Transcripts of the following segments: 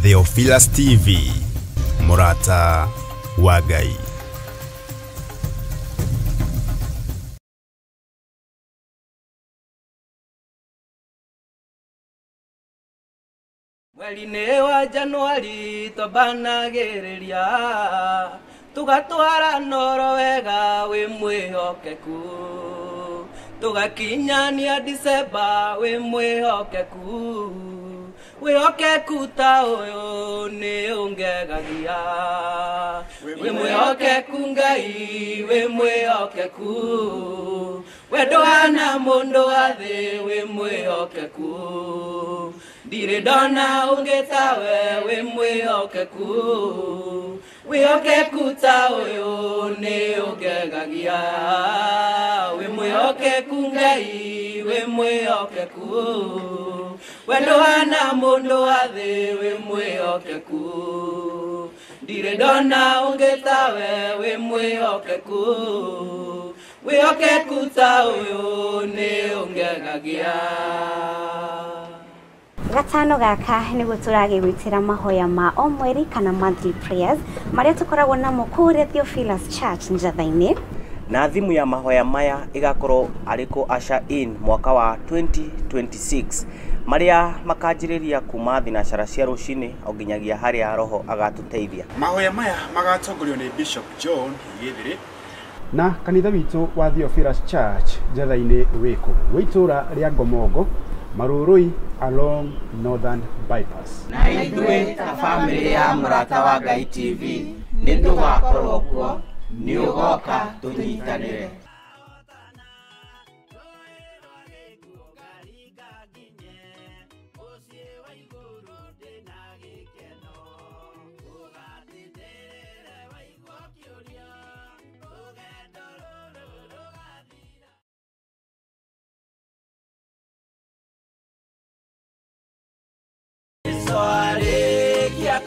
Theophilus TV, Mũrata wa Ngai. Mweri-inĩ wa Januari twambanagĩrĩria tũgatwara noro wega wĩ mwĩhokeku, tũgakinyania Dicemba wĩ mwĩhokeku, wĩhokeku ta ũyũ nĩ ũngegagia, wĩ mwĩhokeku Ngai wĩ mwĩhokeku, we ndũhana mũndũ wa thĩ wĩ mwĩhokeku, ndirĩ ndona ũngĩ tawe wĩ mwĩhokeku, wĩhokeku ta ũyũ nĩ ũngegagia, wĩ mwĩhokeku Ngai wĩ mwĩhokeku, we ndũhana mũndũ wa thĩ wĩ mwĩhokeku, ndirĩ ndona ũngĩ tawe wĩ mwĩhokeku, wĩhokeku ta ũyũ nĩ ũngegagia. Gatano gaka nĩguo tũragĩgwĩtĩra mahoya ma o mweri kana monthly prayers marĩa tũkoragwo namo kũrĩa Theophilus Church Njatha-inĩ. Na thimu ya mahoya maya ĩgakorwo arĩ kũ usher in mwaka wa 2026 marĩa makanjĩrĩria kuma thinacara cia rũcinĩ o nginyagia harĩa roho agatũteithia. Mahoya maya magatongorio nĩ Bishop John Gĩthĩrĩ na kanitha witũ wa Theophilus Church Njatha-inĩ wĩkũ wĩ itũra rĩa Ngomongo Marurui along Northern Bypass. Na ithuĩ ta bamĩrĩ ya Mũrata wa Ngai TV nĩ tũgakorwo kuo, nĩ ũgoka tũnyitanĩre.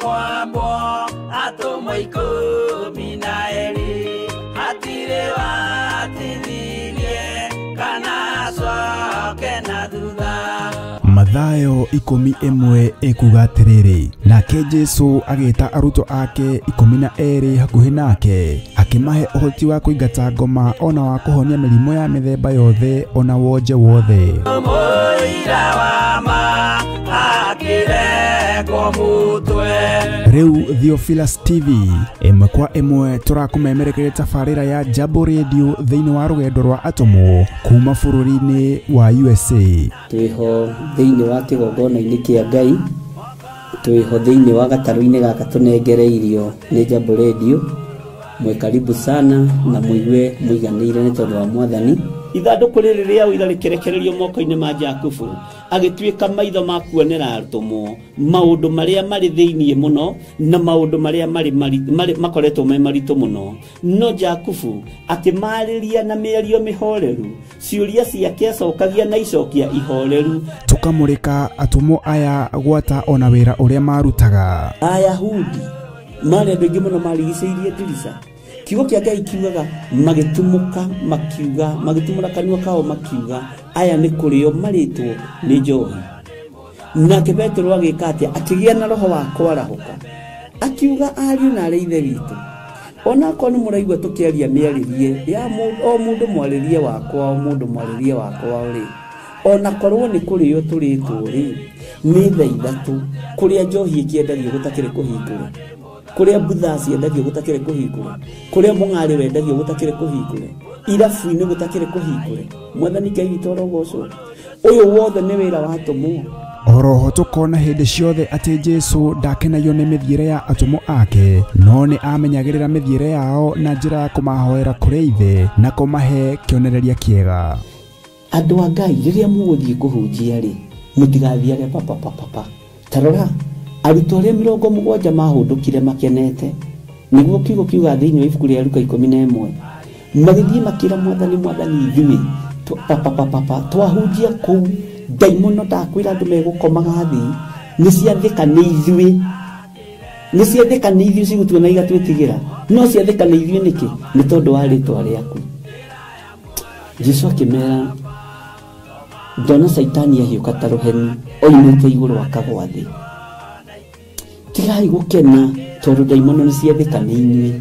Kwambwo atũmwo 12 hatirĩ watithirie kana acoke na thutha. Mathayo 11 ĩkuga atĩrĩrĩ, nake Jesũ agĩta arutwo ake 12 hakuhĩ nake, akĩmahe ũhoti wa kũingata ngoma ona wa kũhonia mĩrimũ ya mĩthemba yothe ona wonje wothe. Mũira wa ma akĩrengwo mũtwe. Rĩu Theophilus TV ĩmwe kwa ĩmwe tũrakũmemerekeria tabarĩra ya Jambo Radio thĩinĩ wa rũgendo rwa atũmwo kuma bũrũri-inĩ wa USA. Twĩho thĩinĩ wa kĩgongona-inĩ kĩa Ngai, twĩho thĩinĩ wa gatarũ-inĩ gaka tũnengereirio nĩ Jambo Radio. Mwĩ karibu sana na mũigue mũiganĩire nĩ tondũ wa Mwathani. Ithandũkũ rĩrĩ rĩa ũira rĩkĩrekererio moko-inĩ ma Jakubu, agĩtuĩka maitho ma kuonera atũmwo maũndũ marĩa marĩ thĩinĩ mũno na maũndũ marĩa marĩ makoretwo me maritũ mũno. No Jakubu akĩmarĩria na mĩario mĩhoreru, ciũria ciake acokagia na icokia ihoreru. Tũkamũrĩka atũmwo aya gwata ona wĩra ũrĩa marutaga. Ayahudi marĩ andũ aingĩ mũno marigicĩirie ndirica. Kiugo kĩa Ngai kiugaga magĩtumũka makiuga, magĩtumũra kanua kao makiuga, aya nĩ kũrĩo marĩtwo nĩ njohi. Nake Petero agĩka atĩa? Akĩgĩa na roho wa kwarahũka, akiuga ariũ na arĩ ithe witũ, onakorwo nĩ mũraigua tũkĩaria mĩarĩrie ya o mũndũ mwarĩrie wakwa, o mũndũ mwarĩrie wakwa rĩ, onakorwo nĩ kũrĩo tũrĩtwo rĩ, nĩ thaa 3 kũrĩa njohi ĩkĩendagio gũtakĩrĩ kũhingũre, kũrĩa mbutha ciendagio gũtakĩrĩ kũhingũre, kũrĩa mũng'arĩ wendagio gũtakĩrĩ kũhingũre, irabu-inĩ gũtakĩrĩ kũhingũre. Mwathani Ngai witũ arogocwo. Ũyũ wothe nĩ wĩra wa atũmwo. Oroho tũkona hĩndĩ ciothe atĩ Jesũ ndakenagio nĩ mĩthiĩre ya atũmwo ake, no nĩ amenyagĩrĩra mĩthiĩre yao na njĩra ya kũmahoera kũrĩ Ithe na kũmahe kĩonereria kĩega. Andũ a Ngai rĩrĩa mũgũthiĩ kũhunjia rĩ, mũtigathiage papapapapa. Ta rora arutwo arĩa 70 mahũndũkire makenete, nĩguo kiugo kiuga thĩinĩ wa ibuku rĩa Luka 11, magĩthiĩ makĩra Mwathani, Mwathani ithuĩ papapapapa twahunjia kũu ndaimono ndakwĩra andũ megũkomaga thĩ, nĩ ciathĩka nĩ ithuĩ, nĩ ciathĩka nĩ ithuĩ cigũtuona igatwĩtigĩra, no ciathĩka nĩ ithuĩ nĩkĩ? Nĩ tondũ wa rĩtwa rĩaku. Jesũ akĩmera, ndona Caitani ahiũka ta rũheni oimĩte igũrũ akagwa thĩ. Tigai gũkena tondũ ndaimono nĩ ciathĩka nĩ inyuĩ,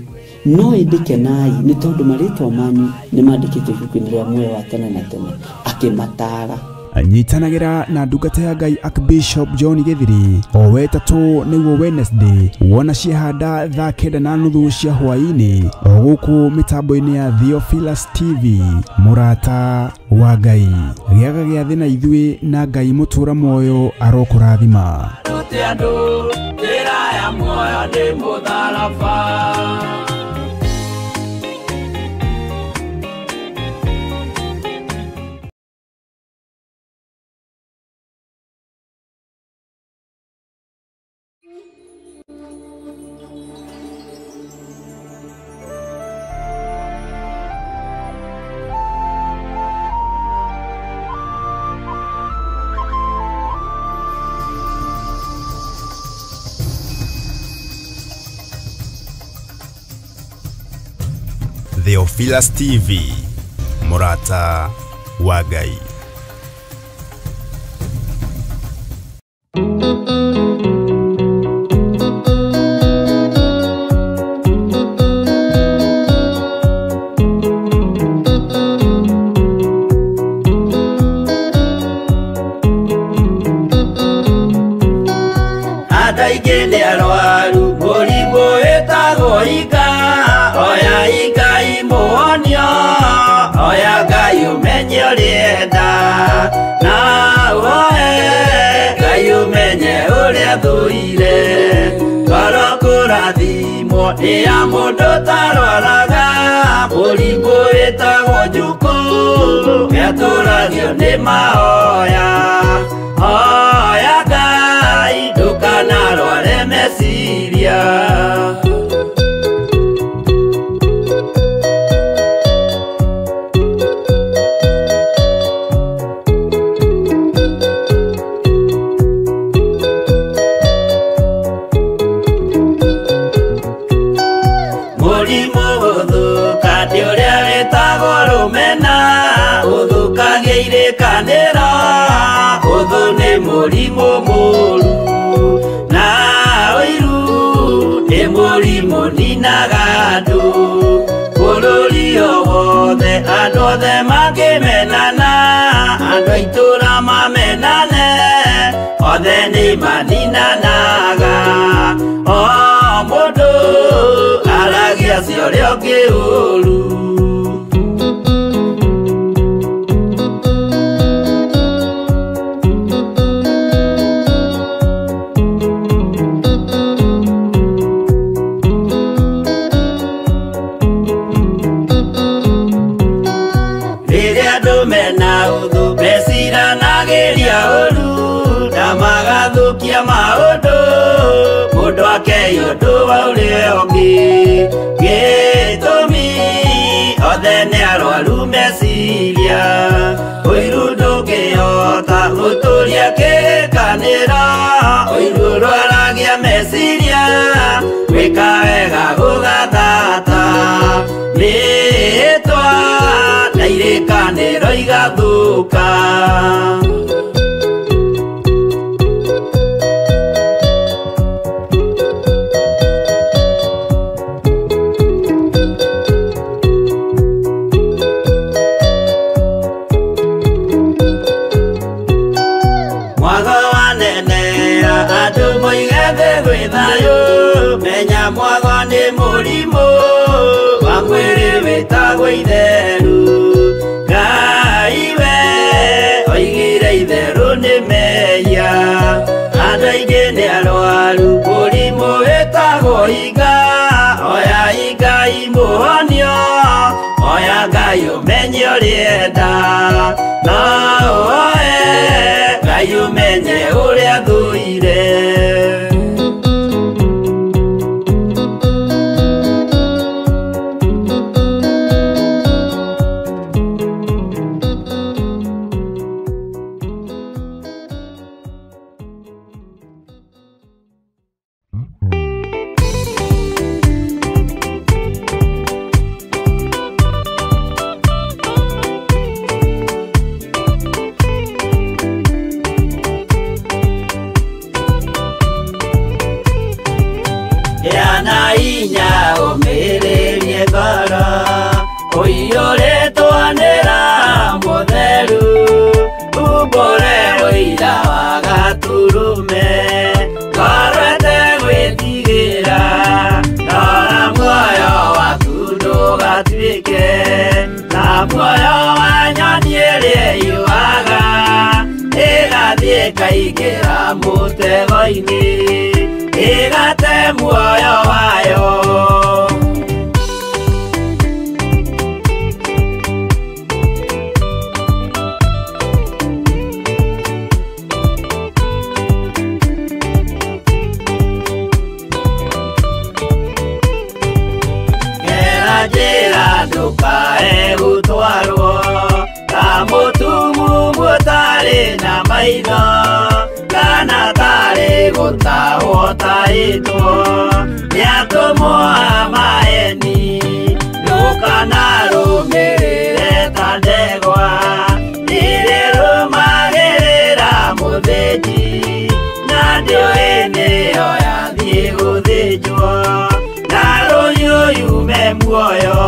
no ĩndĩ kenai nĩ tondũ marĩtwa manyu nĩ mandĩkĩtwo ibuku-inĩ rĩa muoyo wa tene na tene. Akĩmataara. Nyitanagĩra na ndungata ya Ngai Archbishop John Githiri o wetatũ nĩguo Wednesday wona ciahanda thaa 9:30 cia hwaĩ-inĩ o gũkũ mĩtambo-inĩ ya Theophilus TV. Mũrata wa Ngai, gĩaga gĩathĩ na ithuĩ na Ngai mũtũra muoyo arokũrathima. Njĩra ya muoyo nĩ mũtharaba. Theophilus TV, mũrata wa Ngai. Andũ aingĩ nĩ arwaru mũrimũ wĩtagwo ika, oya Ngai mũhonio, oya Ngai ũmenye ũrĩa na ũhoe Ngai ũmenye ũrĩa thũire. Ngoro kũrathimwo nĩ ya mũndũ ũtarwaraga mũrimũ wĩtagwo njukũ, nĩatũragio nĩ mahoya. Hoya Ngai ndũkanarware meciria. Mũrimũ gũthũka nĩ ũrĩa wĩtagwo rũmena, ũthũkagia irĩkanĩro, ũthũ nĩ mũrimũ mũũru, na ũiru nĩ mũrimũ ninaga andũ. Bũrũri o wothe andũ othe mangĩmenana, andũ a itũũra mamenane, othe nĩ maninanaga. O mũndũ aragia cia ũrĩa ũngĩ ũũru. Rĩrĩa andũ mena ũthũ meciranagĩria ũũru, na magathũkia maũndũ, mũndũ akei ũndũ wa ũrĩa ũngĩ. Gĩtũmi othe nĩ arwaru meciria, ũiru ndũngĩhota gũtũria kĩrĩkanĩro, ũiru ũrwaragia meciria, gwĩka wega gũgathata. Mĩhĩtwa na irĩkanĩro igathũka. Mwago wanenea andũ moige thĩ gwĩ thayũ, menya mwago nĩ mũrimũ wa mwĩrĩ wĩtagwo itheru. Ngai we oigire itherũ nĩ mehia, andũ aingĩ nĩ arwaru mũrimũ wĩtagwo iga, oya Ngai mũhonio, oya Ngai ũmenye ũrĩa enda, na ũhoe Ngai ũmenye ũrĩa thũire. ũtaĩtwo nĩ atũmwo a maeni ndũkanarũmĩrĩre ta ndegwa irĩrũmagĩrĩra mũthĩnji na ndĩũĩ nĩyo yathiĩ gũthĩnjwo na rũhiũ yume muoyo.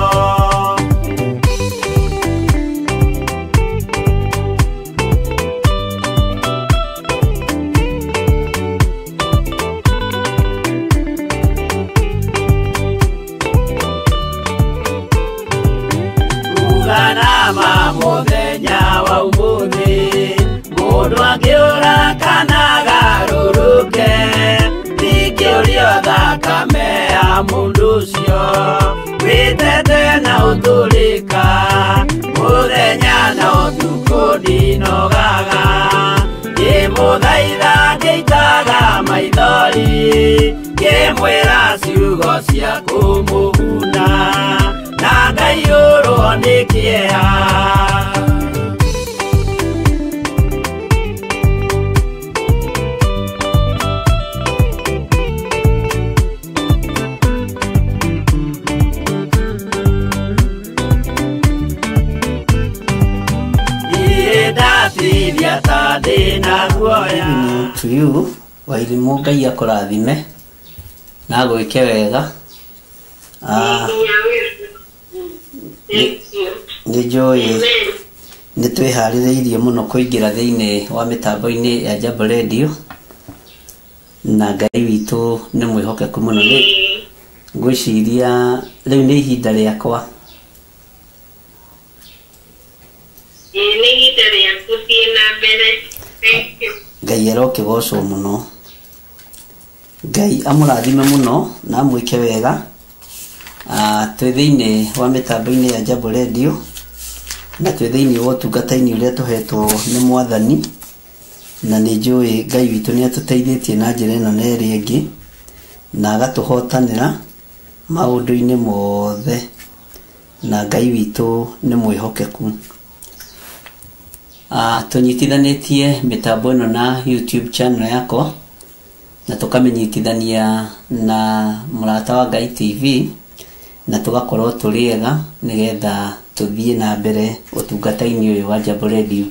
Mũthenya wa ũmũthĩ mũndũ angĩũra kana agarũrũke ndingĩũrio thakame ya mũndũ ũcio wĩtete na ũtũrĩka mũthenya na ũtukũ ndinogaga ngĩmũthaitha ngĩitaga maithori ngĩmwĩra ciugo cia kũmũguna na ngaiyũrwo nĩ kĩeha. To you Wairimu, Ngai akũrathime na agwĩke wega. Nĩ njũĩ nĩ twĩharĩrĩirie mũno kũingĩra thĩinĩ wa mĩtambo-inĩ ya Jambo Radio na Ngai witũ nĩ mwĩhokeku mũno. Nĩ ngwĩciria rĩu nĩ ihinda rĩakwa. Nĩ ihinda rĩaku, thiĩ na mbere. Thank you. Ngai arokĩgocwo mũno. Ngai amũrathime mũno na amwĩke wega. Twĩ thĩinĩ wa mĩtambo-inĩ ya Jambo Radio na twĩ thĩinĩ wa ũtungata-inĩ ũrĩa tũhetwo nĩ Mwathani, na nĩ njũĩ Ngai witũ nĩ atũteithĩtie na njĩra ĩno na ĩrĩa ĩngĩ na agatũhotanĩra maũndũ-inĩ mothe, na Ngai witũ nĩ mwĩhokeku. Tũnyitithanĩtie mĩtambo ĩno na YouTube channel yakwa na tũkamĩnyitithania na Mũrata wa Ngai TV na tũgakorwo tũrĩ ega nĩgetha tũthiĩ na mbere ũtungata-inĩ ũyũ wa Jambo Radio.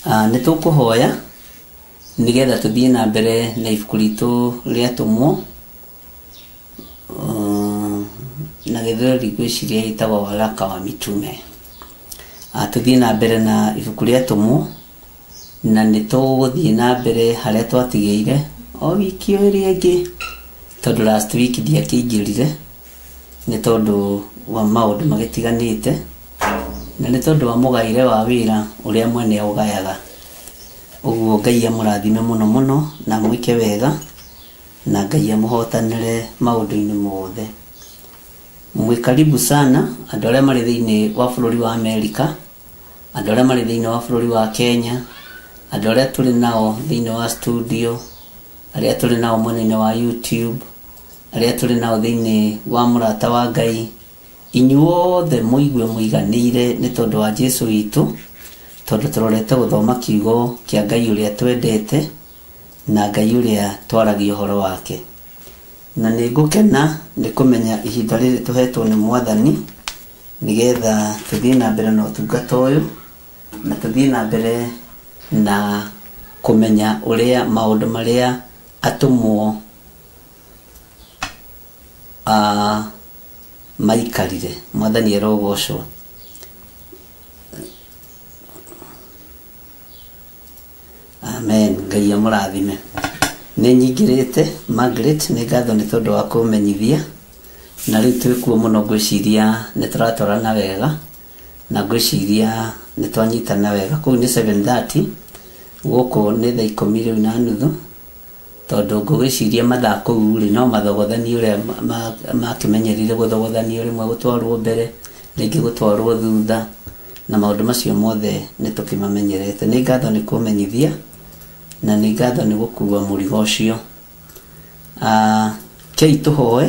Nĩ tũkũhoya nĩgetha tũthiĩ na mbere na ibuku ritũ rĩa Atũmwo, na gĩthweri ngwĩciria ĩtagwo Waraka wa Mitume. Tũthiĩ na mbere na ibuku rĩa Atũmwo na nĩ tũgũthiĩ na mbere harĩa twatigĩire o wiki o ĩrĩa ĩngĩ, tondũ last week ndiakĩingĩrire nĩ tondũ wa maũndũ magĩtiganĩte na nĩ tondũ wa mũgaĩre wa wĩra ũrĩa mwene ũgayaga. Ũguo Ngai amũrathime mũno mũno na amwĩke wega na Ngai amũhotanĩre maũndũ-inĩ mothe. Mwĩ karibu sana andũ arĩa marĩ thĩinĩ wa bũrũri wa Amerika, andũ arĩa marĩ thĩinĩ wa bũrũri wa Kenya, andũ arĩa tũrĩ nao thĩinĩ wa studio, arĩa tũrĩ nao mwena-inĩ wa YouTube, arĩa tũrĩ nao thĩinĩ wa Mũrata wa Ngai. Inyuothe mũigue mũiganĩire nĩ tondũ wa Jesũ witũ, tondũ tũrorete gũthoma kiugo kĩa Ngai ũrĩa twendete na Ngai ũrĩa twaragia ũhoro wake. Na nĩ ngũkena nĩ kũmenya ihinda rĩrĩ tũhetwo nĩ Mwathani nĩgetha tũthiĩ na mbere na ũtungata ũyũ na tũthiĩ na mbere na kũmenya ũrĩa maũndũ marĩa atũmwo maikarire. Mwathani arogocwo. Amen. Ngai amũrathime. Nĩ nyingĩrĩte Margaret, nĩ ngatho nĩ tondũ wa kũmenyithia, na rĩu twĩ kuo mũno. Ngwĩciria nĩ tũratwarana wega na ngwĩciria nĩ twanyitana wega. Kũu nĩ 7:30, gũkũ nĩ thaa ikũmi rĩu na nuthu, tondũ ngũgĩciria mathaa kũu rĩ no mathogothani ũrĩa makĩmenyerire gũthogothanio, rĩmwe gũtwarwo mbere rĩngĩ gũtwarwo thutha, na maũndũ macio mothe nĩ tũkĩmamenyerete. Nĩ ngatho nĩ kũmenyithia na nĩ ngatho nĩ gũkua mũrigo ũcio. Kei tũhoe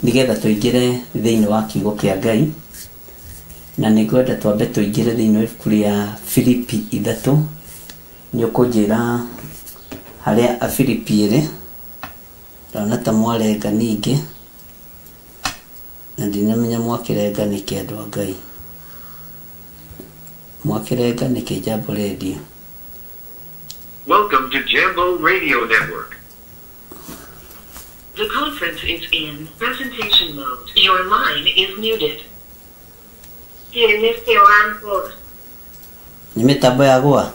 nĩgetha tũingĩre thĩinĩ wa kiugo kĩa Ngai, na nĩ ngwenda twambe tũingĩre thĩinĩ wa ibuku rĩa Filipi 3. Nĩ ũkũnjĩra Harĩa Afilipi ĩrĩ ndona ta mwarenga ningĩ na ndinamenya mwakĩrenga nĩkĩ andũ a Ngai mwakĩrenga nĩkĩ Jambo Radio. Welcome to Jambo Radio Network. The conference is in presentation mode. Your line is muted. Ĩĩ nĩkĩo wambũra. Nĩ mĩtambo ya gwa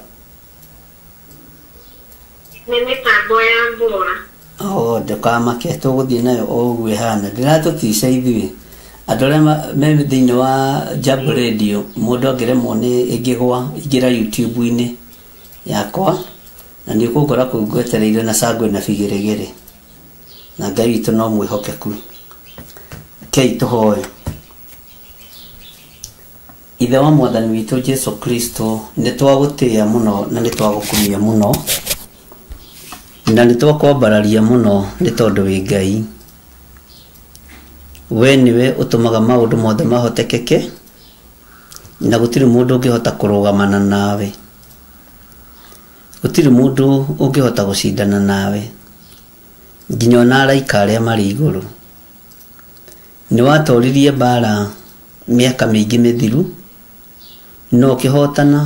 Nĩ mĩtambo ya mbura. Oh, ndũkamake tũgũthiĩ nayo o ũguo ĩhana ndĩratũtica ithuĩ andũ arĩa me thĩinĩ wa Jambo Radio mũndũ angĩremwo nĩ ĩngĩgwa ingĩra YouTube-inĩ yakwa na nĩ ũkũngora kũu ngwetereire na cangwe na bigĩrĩgĩrĩ na Ngai witũ no mwĩhokeku. Rekei tũhoe. Ithe wa mwathani witũ Jesu Kristo nĩ twagũtĩĩa mũno na nĩ twagũkumia mũno na nĩ twakwambararia mũno nĩ tondũ wĩ Ngai. We nĩwe ũtũmaga maũndũ mothe mahotekeke na gũtirĩ mũndũ ũngĩhota kũrũgamana nawe, gũtirĩ mũndũ ũngĩhota gũcindana nawe nginya ona araika arĩa marĩ igũrũ. Nĩ watoririe mbara mĩaka mĩingĩ mĩthiru no ũkĩhotana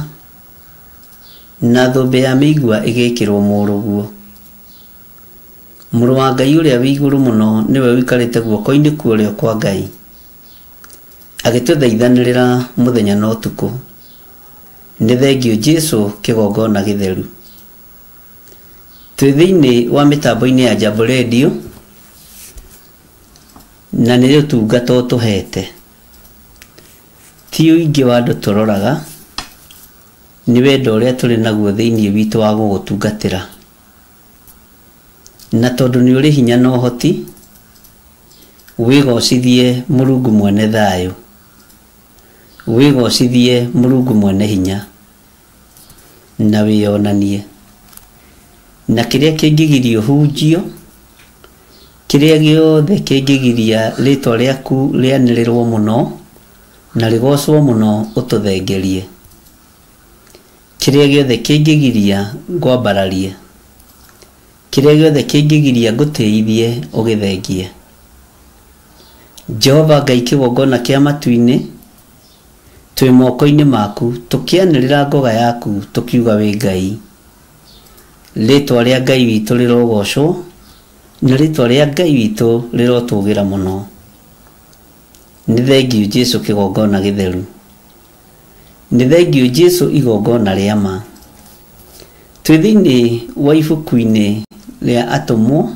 na thũmbĩ ya mĩigua ĩgĩkĩrwo mũrũguo. Mũrũ wa Ngai ũrĩa wĩ igũrũ mũno nĩwe ũikarĩte guoko-inĩ kwa ũrĩo kwa Ngai agĩtũthaithanĩrĩra mũthenya na ũtukũ. Nĩ thengio Jesu kĩgongona gĩtheru. Twĩ thĩinĩ wa mĩtambo-inĩ ya Jambo Radio na nĩ ũtungata ũtũhete, ti ũingĩ wa andũ tũroraga, nĩ wendo ũrĩa tũrĩ naguo thĩinĩ witũ wa gũgũtungatĩra. Na tondũ nĩ ũrĩ hinya na ũhoti wĩgocithie Mũrungu mwene thayũ, wĩgocithie Mũrungu mwene hinya na wĩyonanie. Na kĩrĩa kĩngĩgiria ũhunjio, kĩrĩa gĩothe kĩngĩgiria rĩtwa rĩaku rĩanĩrĩrwo mũno na rĩgocwo mũno ũtũthengerie. Kĩrĩa gĩothe kĩngĩgiria ngwambararie, kĩrĩa gĩothe kĩngĩgiria ngũtĩithie ũgĩthengie. Jehova Ngai kĩgongona kĩa matu-inĩ twĩ moko-inĩ maku tũkĩanĩrĩra ngoga yaku tũkiuga wĩ Ngai. Rĩtwa rĩa Ngai witũ rĩrogocwo na rĩtwa rĩa Ngai witũ rĩrotũgĩra mũno. Nĩ thengio Jesu kĩgongona gĩtheru, nĩ thengio Jesu igongona rĩa ma. Twĩ thĩinĩ wa ibuku-inĩ rĩa atũmwo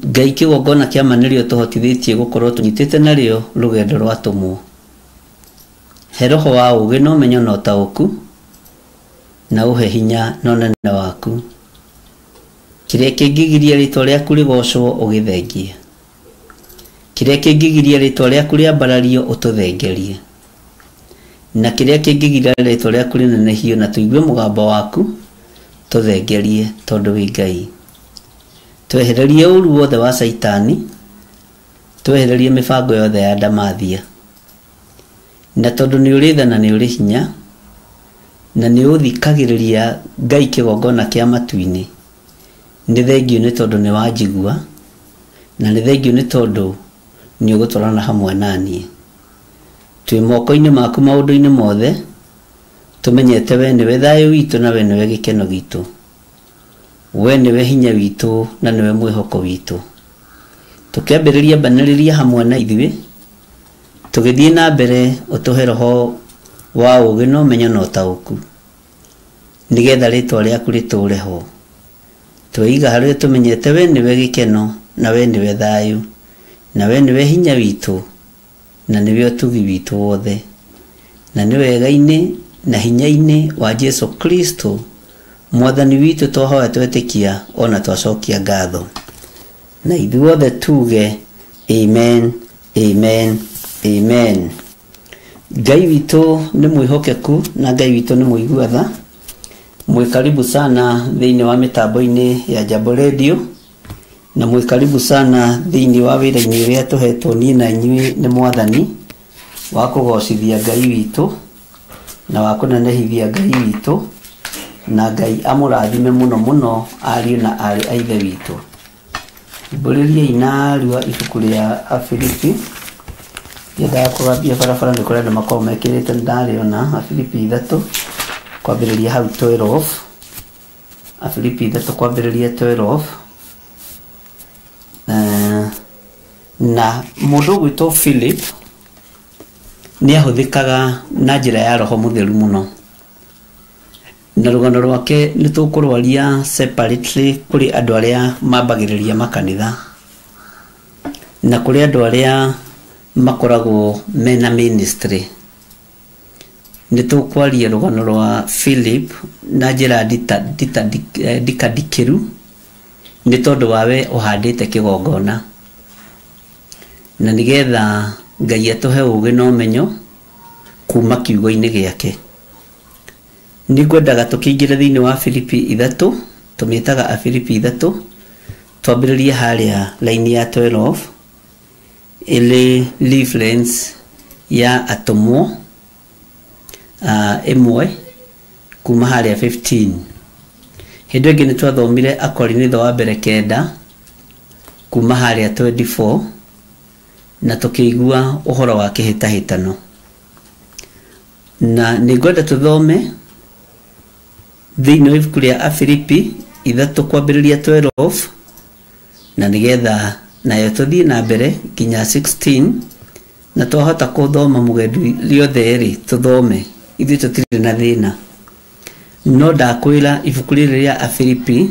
Ngai kĩgongona kĩa ma nĩrĩo tũhotithĩtie gũkorwo tũnyitĩte narĩo rũgendo rwa atũmwo. He roho wa ũũgĩ na ũmenyo na ũtaũku na ũhe hinya na ũnene waku. Kĩrĩa kĩngĩgiria rĩtwa rĩaku rĩgocwo ũgĩthengie, kĩrĩa kĩngĩgiria rĩtwa rĩaku rĩambarario ũtũthengerie, na kĩrĩa kĩngĩgiria rĩtwa rĩaku rĩnenehio na tũigue mũgambo waku tũthengerie tondũ wĩ Ngai. Twehererie ũru wothe wa Caitani, twehererie mĩbango yothe ya ndamathia, na tondũ nĩ ũrĩ tha na nĩ ũrĩ hinya na nĩ ũthikagĩrĩria Ngai kĩgongona kĩa matu-inĩ, nĩ thengio nĩ tondũ nĩ wanjigua na nĩ thengio nĩ tondũ nĩ ũgũtwarana hamwe na niĩ. Twĩ moko-inĩ maku maũndũ-inĩ mothe, tũmenyete we nĩwe thayũ witũ na we nĩwe gĩkeno gitũ, we nĩwe hinya witũ na nĩwe mwĩhoko witũ. Tũkĩambĩrĩria mbanĩrĩria hamwe na ithuĩ tũgĩthiĩ na mbere ũtũhe roho wa ũũgĩ na ũmenyo na ũtaũku nĩgetha rĩtwa rĩaku rĩtũũre ho. Tweiga harĩwe tũmenyete we nĩwe gĩkeno na we nĩwe thayũ na we nĩwe hinya witũ na nĩwe ũtugi witũ wothe, na nĩ wega-inĩ na hinya-inĩ wa Jesu Kristo mwathani witũ twahoya twetĩkia ona twacokia ngatho. Na ithuothe tuge amen, amen, amen. Ngai witũ nĩ mwĩhokeku na Ngai witũ nĩ mũigua tha. Mwĩ karibu sana thĩinĩ wa mĩtambo-inĩ ya Jambo Radio na mwĩ karibu sana thĩinĩ wa wĩra-inĩ ũrĩa tũhetwo niĩ na inyuĩ nĩ mwathani wa kũgocithia Ngai witũ na wa kũnenehithia Ngai witũ Na Ngai amũrathime mũno mũno ariũ na aarĩ a Ithe witũ. Mbũrĩriai narua ibuku rĩa Afilipi. Ndiendaga kũgambia barabara nĩ kũrĩ andũ makoragwo mekĩrĩte ndarĩona. Afilipi 3 kwambĩrĩria hau 12. Afilipi 3 kwambĩrĩria 12. Na mũndũ ũgwĩtwo Philip nĩ ahũthĩkaga na njĩra ya Roho Mũtheru mũno, na rũgano rwake nĩ tũkũrwaria separately kũrĩ andũ arĩa mambagĩrĩria makanitha na kũrĩ andũ arĩa makoragwo mena ministry. Nĩ tũkwaria rũgano rwa Philip na njĩra ndikandikĩru nĩ tondũ wawe ũhandĩte kĩgongona, na nĩgetha Ngai atũhe ũũgĩ na ũmenyo kuma kiugo-inĩ gĩake. Nĩngwendaga tũkĩingĩre thĩinĩ wa Filipi 3, tũmĩtaga Afilipi 3, twambĩrĩrie harĩa line ya 12 ĩrĩ reference ya atũmwo 1 kuma harĩa 15. Hĩndĩ ĩngĩ nĩ twathomire Akorinitho wa mbere 9 kuma harĩa 24 na tũkĩigua ũhoro wa kĩhĩtahĩtano. Na nĩngwenda tũthome thĩinĩ wa ibuku rĩa Afilipi 3 kwambĩrĩria 12 na nĩgetha nayo tũthiĩ na mbere nginya 16, na twahota kũthoma mũgendi rĩothe rĩ tũthome, ithuĩ tũtirĩ na thĩna. No ndakwĩra ibuku rĩrĩ rĩa Afilipi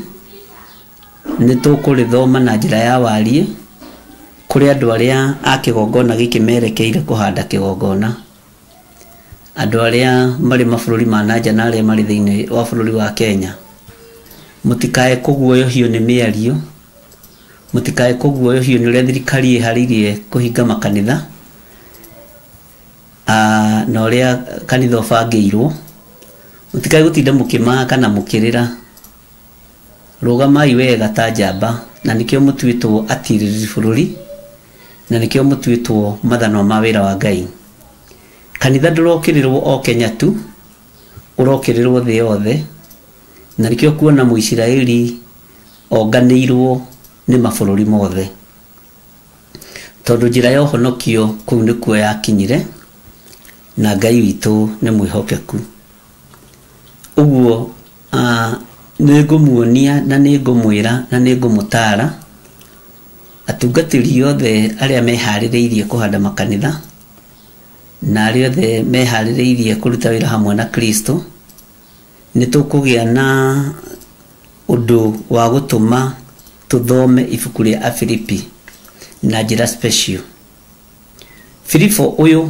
nĩ tũkũrĩthoma na njĩra ya wariĩ kũrĩ andũ arĩa a kĩgongona gĩkĩ merekeire kũhanda kĩgongona, andũ arĩa marĩ mabũrũri ma nanja na arĩa marĩ thĩinĩ wa bũrũri wa Kenya. Mũtikae kũguoyohio nĩ mĩario, mũtikae kũguoyohio nĩ ũrĩa thirikari ĩharĩirie kũhinga makanitha na ũrĩa kanitha ũbangĩirwo. Mũtikae gũtinda mũkĩmaka kana mũkĩrĩra. Rũgamai wega ta njamba, na nĩkĩo mũtuĩtwo atirĩrĩri bũrũri, na nĩkĩo mũtuĩtwo mathanwa ma wĩra wa Ngai. Kanitha ndũrokĩrĩrwo o Kenya tu, ũrokĩrĩrwo thĩ yothe, na nĩkĩo kuona Mũisiraeli onganĩirwo nĩ mabũrũri mothe, tondũ njĩra ya ũhonokio kũu nĩkuo yakinyire, na Ngai witũ nĩ mwĩhokeku. Ũguo nĩngũmuonia na nĩngũmwĩra na nĩngũmũtaara atungatĩri othe arĩa meharĩrĩirie kũhanda makanitha na arĩa othe meharĩrĩirie kũruta wĩra hamwe na Kristo, nĩ tũkũgĩa na ũndũ wa gũtũma tũthome ibuku rĩa Afilipi na njĩra special. Filipo ũyũ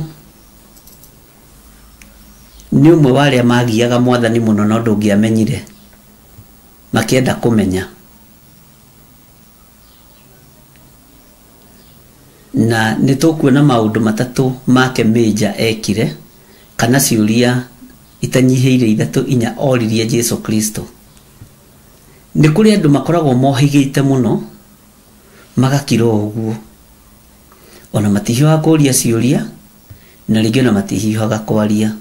nĩ ũmwe wa arĩa magiaga mwathani mũno no ndũngĩamenyire, makĩenda kũmenya. Na nĩ tũkuona maũndũ matatũ make major ekire, kana ciũria itanyihĩire 3 4 oririe Jesu Kristo. Nĩ kũrĩ andũ makoragwo mohĩgĩte mũno magakira ũguo, ona matihiũhaga kũria ciũria na rĩngĩ ona matihiũhaga kwaria,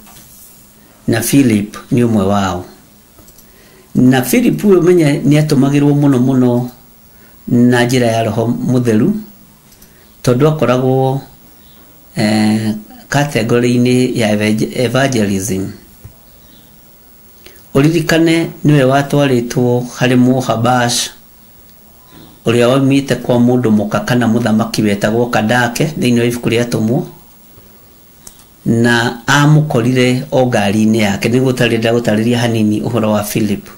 na Philip nĩ ũmwe wao. Na Philip ũyũ menye nĩ atũmagĩrwo mũno mũno na njĩra ya Roho Mũtheru, tondũ akoragwo category-inĩ ya evangelism. Ũririkane nĩwe watwarĩtwo harĩ Mũhabash ũrĩa waumĩte kwa mũndũ mũka kana mũthamaki wetagwo Kandake thĩinĩ wa ibuku rĩa Atũmwo, na amũkorire o ngari-inĩ yake. Nĩguo ndagũtarĩria hanini ũhoro wa Philip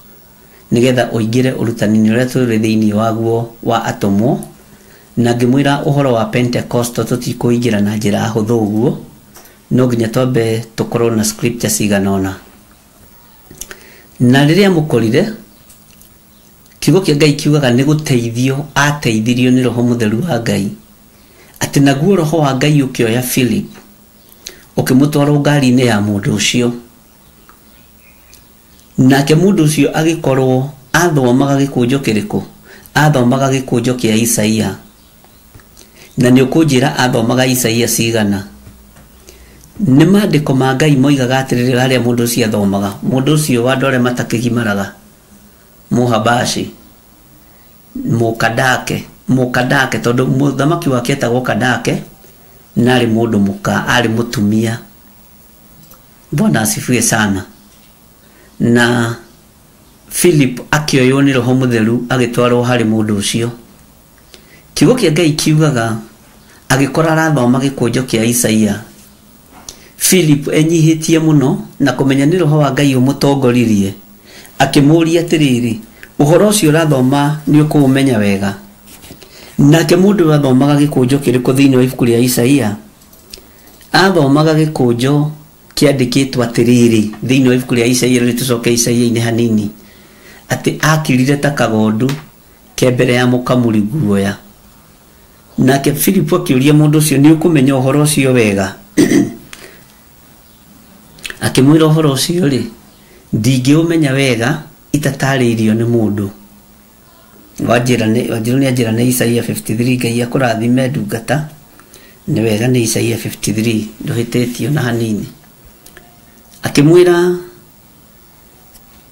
nĩgetha ũingĩre ũrutani-inĩ ũrĩa tũrĩ thĩinĩ waguo wa Atũmwo, na ngĩmwĩra ũhoro wa Pentecostal tũtikũingĩra na njĩra hũthũ ũguo, no nginya twambe tũkorwo na scripture cigana ũna. Na rĩrĩa mũkorire, kiugo kĩa Ngai kiugaga nĩ gũteithio ateithirio nĩ Roho Mũtheru wa Ngai, atĩ naguo Roho wa Ngai ũkĩoya Philip ũkĩmũtwara ngari-inĩ ya mũndũ ũcio. Nake mũndũ ũcio agĩkorwo athomaga gĩkũnjo kĩrĩkũ? Athomaga gĩkũnjo kĩa Isaia. Na nĩ ũkũnjĩra athomaga Isaia cigana? Nĩ maandĩko ma Ngai moigaga atĩrĩrĩ harĩa mũndũ ũcio athomaga, mũndũ ũcio wa andũ arĩa matakĩgimaraga, Mũhabashi, Mũkandake, tondũ mũthamaki wake etagwo Kandake, na arĩ mũndũ mũka, arĩ mũtumia. Bwana asifiwe sana. Na Philip akĩoywo nĩ Roho Mũtheru agĩtwarwo harĩ mũndũ ũcio. Kiugo kĩa Ngai kiugaga agĩkora arathoma gĩkũnjo kĩa Isaia. Philip enyihĩtie mũno na kũmenya nĩ Roho wa Ngai ũmũtongoririe, akĩmũũria atĩrĩrĩ, ũhoro ũcio ũrathoma nĩ ũkũũmenya wega? Nake mũndũ ũyũ athomaga gĩkũnjo kĩrĩkũ thĩinĩ wa ibuku rĩa Isaia? Athomaga gĩkũnjo kĩandĩkĩtwo atĩrĩrĩ thĩinĩ wa ibuku rĩa Isaia, rĩrĩ tũcoke Isaia-inĩ hanini, atĩ akirire ta kagondu ke mbere ya mũkamuri guoya. Nake Philip akĩũria mũndũ ũcio, nĩ ũkũmenya ũhoro ũcio wega? Akĩmwĩra ũhoro ũcio rĩ, ndingĩũmenya wega itatarĩirio nĩ mũndũ. Wanjĩra nĩ anjĩra nĩ Isaia 53. Ngai akũrathime ndungata, nĩ wega nĩ Isaia 53, ndũhĩtĩtio na hanini. Akĩmwĩra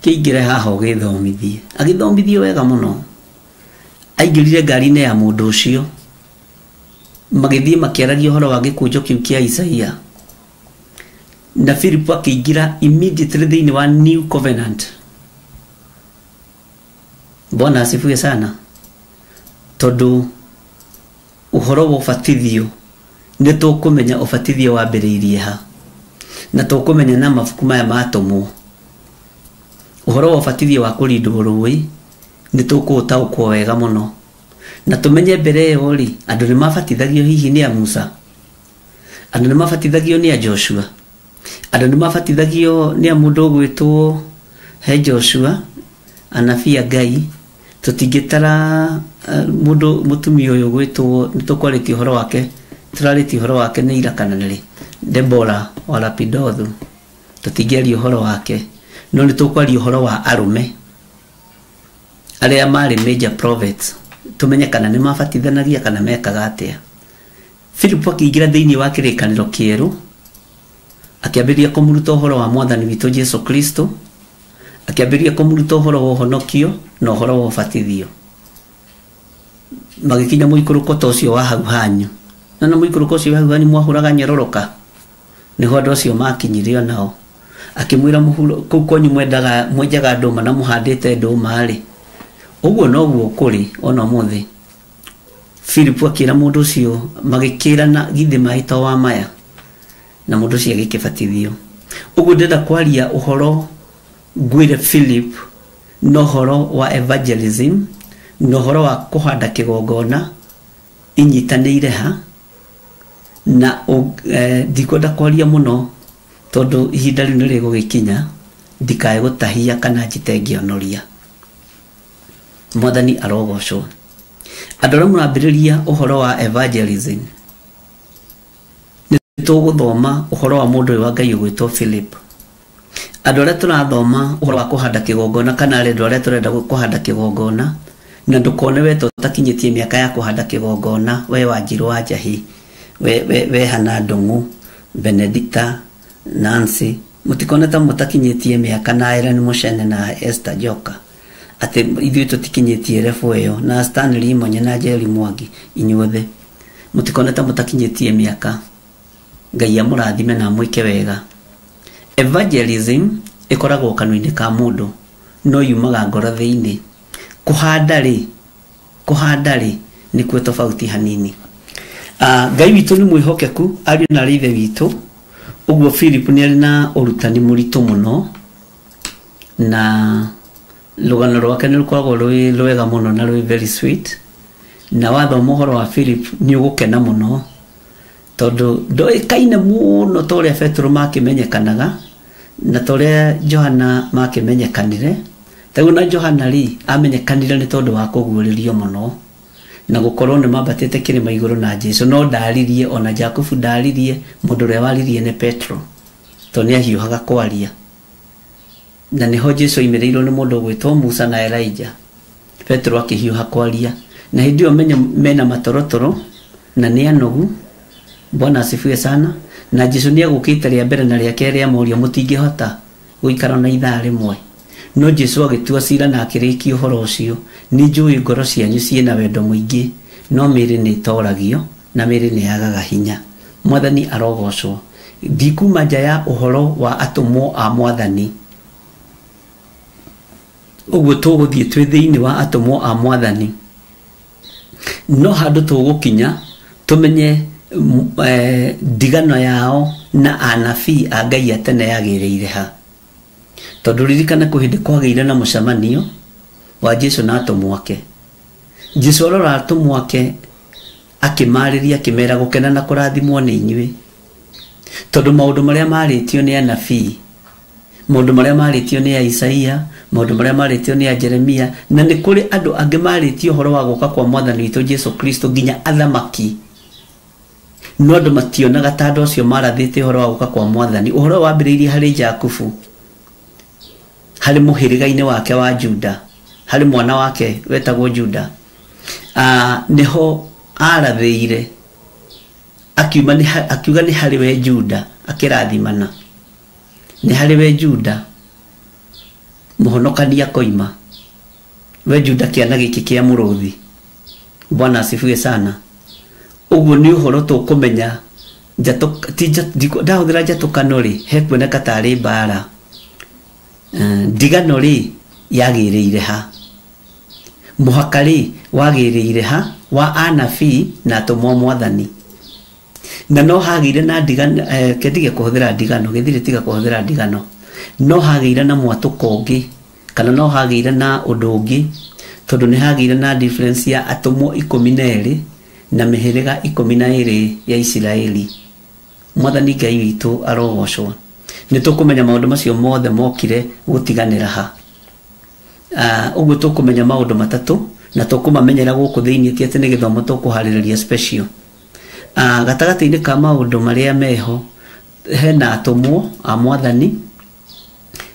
kĩingĩre haha ũgĩthomithie. Agĩthomithio wega mũno. Aingĩrire ngari-inĩ ya mũndũ ũcio, magĩthiĩ makĩaragia ũhoro wa gĩkũnjo kĩu kĩa Isaia. Na Philip akĩingĩra immediately thĩinĩ wa New Covenant. Bwana asifiwe sana. Tondũ ũhoro wa ũbatithio nĩ tũkũmenya ũbatithio wambĩrĩirie ha, na tũkũmenya na mabuku maya matũmwo. Ũhoro wa ũbatithio wa kũrindwo rũĩ nĩ tũkũũtaũkwo wega mũno, na tũmenye mbere ĩyo rĩ, andũ nĩ mabatithagio hihi nĩ a Musa, andũ nĩ mabatithagio nĩ a Joshua, andũ nĩ mabatithagio nĩ a mũndũ ũgwĩtwo he Joshua, anabii a Ngai. Tũtingĩtara mũndũ mũtumia ũyũ ũgwĩtwo, nĩ tũkwarĩtie ũhoro wake, tũrarĩtie ũhoro wake nĩ ira kana nĩ rĩ, Debora wa Lapidothu, tũtingĩaria ũhoro wake, no nĩ tũkwaria ũhoro wa arũme arĩa marĩ major prophets, tũmenye kana nĩ mabatithanagia kana mekaga atĩa. Philip akĩingĩra thĩinĩ wa kĩrĩkanĩro kĩerũ, akĩambĩrĩria kũmũruta ũhoro wa Mwathani witũ Jesu Kristo, akĩambĩrĩria kũmũruta ũhoro wa ũhonokio na ũhoro wa ũbatithio. Magĩkinya mũikũrũko ta ũcio wa hau hanyu, na mũikũrũko ũcio wa hau hanyu mwahũraga nyororoka, nĩho andũ acio makinyire onao. Akĩmwĩra mũhuro kũu kwanyu mwenjaga ndũma na mũhandĩte ndũma rĩ, ũguo noguo kũrĩ ona ũmũthĩ. Philip akĩra mũndũ ũcio, magĩkĩrana githĩ maĩ to wa maya, na mũndũ ũcio agĩkĩbatithio. Ũguo ndĩrenda kwaria ũhoro ngwĩre Philip na ũhoro wa evangelism na ũhoro wa kũhanda kĩgongona inyitanĩire ha, na ndikwenda kwaria mũno tondũ ihinda rĩu nĩ rĩgũgĩkinya, ndikae gũtahia kana njite ngĩonoria. Mwathani arogocwo. Andũ arĩa mũrambĩrĩria ũhoro wa evangelism, nĩ tũgũthoma ũhoro wa mũndũ ũyũ wa Ngai ũgwĩtwo Philip. Andũ arĩa tũrathoma ũhoro wa kũhanda kĩgongona kana andũ arĩa tũrenda kũhanda kĩgongona, na ndũkone we tũtakinyĩtie mĩaka ya kũhanda kĩgongona, we Wanjirũ wa Njahi, we Hana Ndung'u, Benedicta, Nancy, mũtikone ta mũtakinyĩtie mĩaka, na Ellen Mũcene na Esther Joka, atĩ ithuĩ tũtikinyĩtie level ĩyo, na Stanley Monye na Jerry Mwangi, inyuothe mũtikone ta mũtakinyĩtie mĩaka. Ngai amũrathime na amwĩke wega. Evangelism ĩkoragwo kanua-inĩ ka mũndũ, no yumaga ngoro thĩinĩ. Kũhanda rĩ nĩkuo tofauti hanini. Ngai witũ nĩ mwĩhokeku, ariũ na arĩ ithe witũ. Ũguo Philip nĩ arĩ na ũrutani mũritũ mũno, na rũgano rwake nĩ rũkoragwo rwĩ rwega mũno na rwĩ very sweet. Na wathoma ũhoro wa Philip nĩ ũgũkena mũno, tondũ ndoĩkaine mũno ta ũrĩa Petero makĩmenyekanaga na ta ũrĩa Johana makĩmenyekanire. Taguo na Johana rĩ, amenyekanire nĩ tondũ wa kũguũrĩrio mũno na gũkorwo nĩ mambatĩte kĩrĩma igũrũ na Jesu, no ndaririe, ona Jakubu ndaririe, mũndũ ũrĩa waririe nĩ Petero, tondũ nĩ ahiũhaga kwaria. Na nĩho Jesu oimĩrĩirwo nĩ mũndũ ũgwĩtwo Musa na Elijah. Petero akĩhiũha kwaria, na hĩndĩ ĩyo mena matorotoro na nĩ anogu, Bwana asifiwe sana. Na Jesu nĩ egũkĩte rĩa mbere na rĩa kerĩ amoria mũtingĩhota gũikara na ithaa rĩmwe. No Jesu agĩtua cira na akĩrĩkia ũhoro ũcio. Nĩ njũĩ ngoro cianyu ciĩna wendo mũingĩ, no mĩĩrĩ nĩ ĩtoragio na mĩĩrĩ nĩ yagaga hinya. Mwathani arogocwo. Ndikuma nja ya ũhoro wa atũmwo a Mwathani. Ũguo tũgũthiĩ twĩ thĩinĩ wa atũmwo a Mwathani. No handũ tũgũkinya tũmenye ndigano yao na anabii a Ngai a tene yagĩrĩire ha. Tondũ ririkana kwĩ hĩndĩ kwagĩire na mũcemanio wa Jesu na atũmwo ake. Jesu arora atũmwo ake akĩmarĩria akĩmera gũkena na kũrathimwo nĩ inyuĩ. Tondũ maũndũ marĩa marĩtio nĩ anabii, maũndũ marĩa marĩtio nĩ Isaia, maũndũ marĩa marĩtio nĩ Jeremia, na nĩ kũrĩ andũ angĩ marĩtio ũhoro wa gũka kwa Mwathani witũ Jesu Kristo nginya athamaki. No andũ mationaga ta andũ acio marathĩte ũhoro wa gũka kwa Mwathani. Ũhoro wambĩrĩirie harĩ Jakubu, harĩ mũhĩrĩga-inĩ wake wa Juda, harĩ mwana wake wetagwo Juda. Nĩho arathĩire akiuga nĩ harĩ we Juda, akĩrathimana. Nĩ harĩ we Juda mũhonokania akoima. We Juda kĩana gĩkĩ kĩa mũrũthi. Bwana asifiwe sana. Ũguo nĩ ũhoro tũkũmenya ndahũthĩra njatũkano rĩ, hekuoneka tarĩ mbara. Ndigano rĩ yagĩrĩire ha, mũhaka rĩ wagĩrĩire ha wa anabii na atũmwo Mwathani. Na no hagĩire na ndigano, kĩndige kũhũthĩra ndigano, gĩthirĩ tiga kũhũthĩra ndigano. No hagĩire na mwatũko ũngĩ, kana no hagĩire na ũndũ ũngĩ, tondũ nĩ hagĩire na difference ya atũmwo 12 na mĩhĩrĩga 12 ya Isiraeli. Mwathani Ngai witũ arogocwo. Nĩ tũkũmenya maũndũ macio mothe mokire gũtiganĩra ha. Ũguo tũkũmenya maũndũ matatũ na tũkũmamenyera gũkũ thĩinĩ, ti atĩ nĩ gĩthomo tũkũharĩrĩria special. Gatagatĩ-inĩ ka maũndũ marĩa meho, hena atũmwo a Mwathani,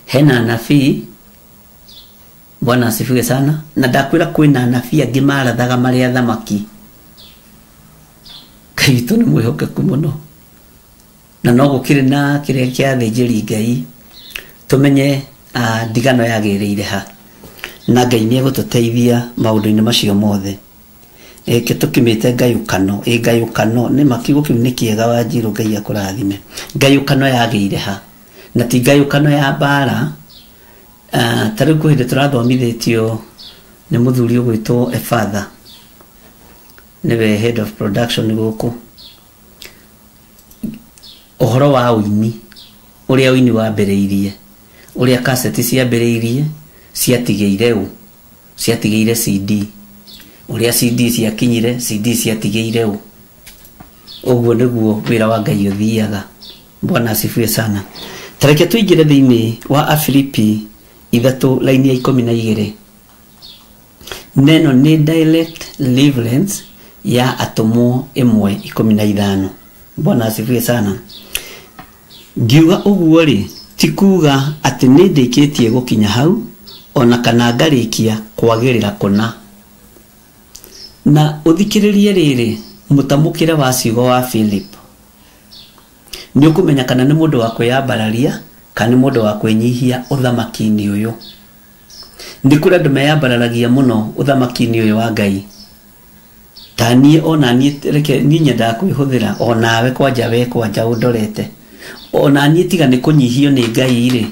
hena anabii. Bwana asifiwe sana. Na ndakwĩra kwĩna anabii angĩ marathaga marĩ athamaki. Ngai witũ nĩ mwĩhokeku mũno. Na no gũkĩrĩ na kĩrĩa kĩa athĩnjĩri Ngai, tũmenye ndigano yagĩrĩire ha. Na Ngai nĩ egũtũteithia maũndũ-inĩ macio mothe. Eke tũkĩmĩte ngayũkano, ngayũkano nĩ ma kiugo kĩu nĩ kĩega Wanjirũ, Ngai akũrathime. Ngayũkano yagĩire ha, na ti ngayũkano ya mbara. Ta rĩu kwĩ hĩndĩ tũrathomithĩtio nĩ mũthuri ũgwĩtwo Efatha, nĩwe head of production gũkũ, ũhoro wa ũini, ũrĩa ũini wambĩrĩirie, ũrĩa kaseti ciambĩrĩirie, ciatigĩire ũ, ciatigĩire CD, ũrĩa CD ciakinyire, CD ciatigĩire ũ. Ũguo nĩguo wĩra wa Ngai ũthiaga. Bwana asifiwe sana. Tareke tũingĩre thĩinĩ wa Afilipi 3 laini ya 12. Neno nĩ direct reference ya atũmwo 1:15. Bwana asifiwe sana. Ngiuga ũguo rĩ, ti kuga atĩ nĩ ndĩkĩtie gũkinya hau ona kana ngarĩkia kwagĩrĩra kũna. Na ũthikĩrĩrie rĩrĩ mũtamũkĩre wa ciugo wa Philip. Nĩ ũkũmenya kana nĩ mũndũ wa kwĩyambararia kana nĩ mũndũ wa kwĩnyihia ũthamaki-inĩ ũyũ. Nĩ kũrĩ andũ meyambararagia mũno ũthamaki-inĩ ũyũ wa Ngai. Ta niĩ ona niĩ reke niĩ nyendaga kwĩhũthĩra onawe kwanja we kwanja ũndorete. Ona niĩ tiga nĩ kũnyihio nĩ Ngai rĩ,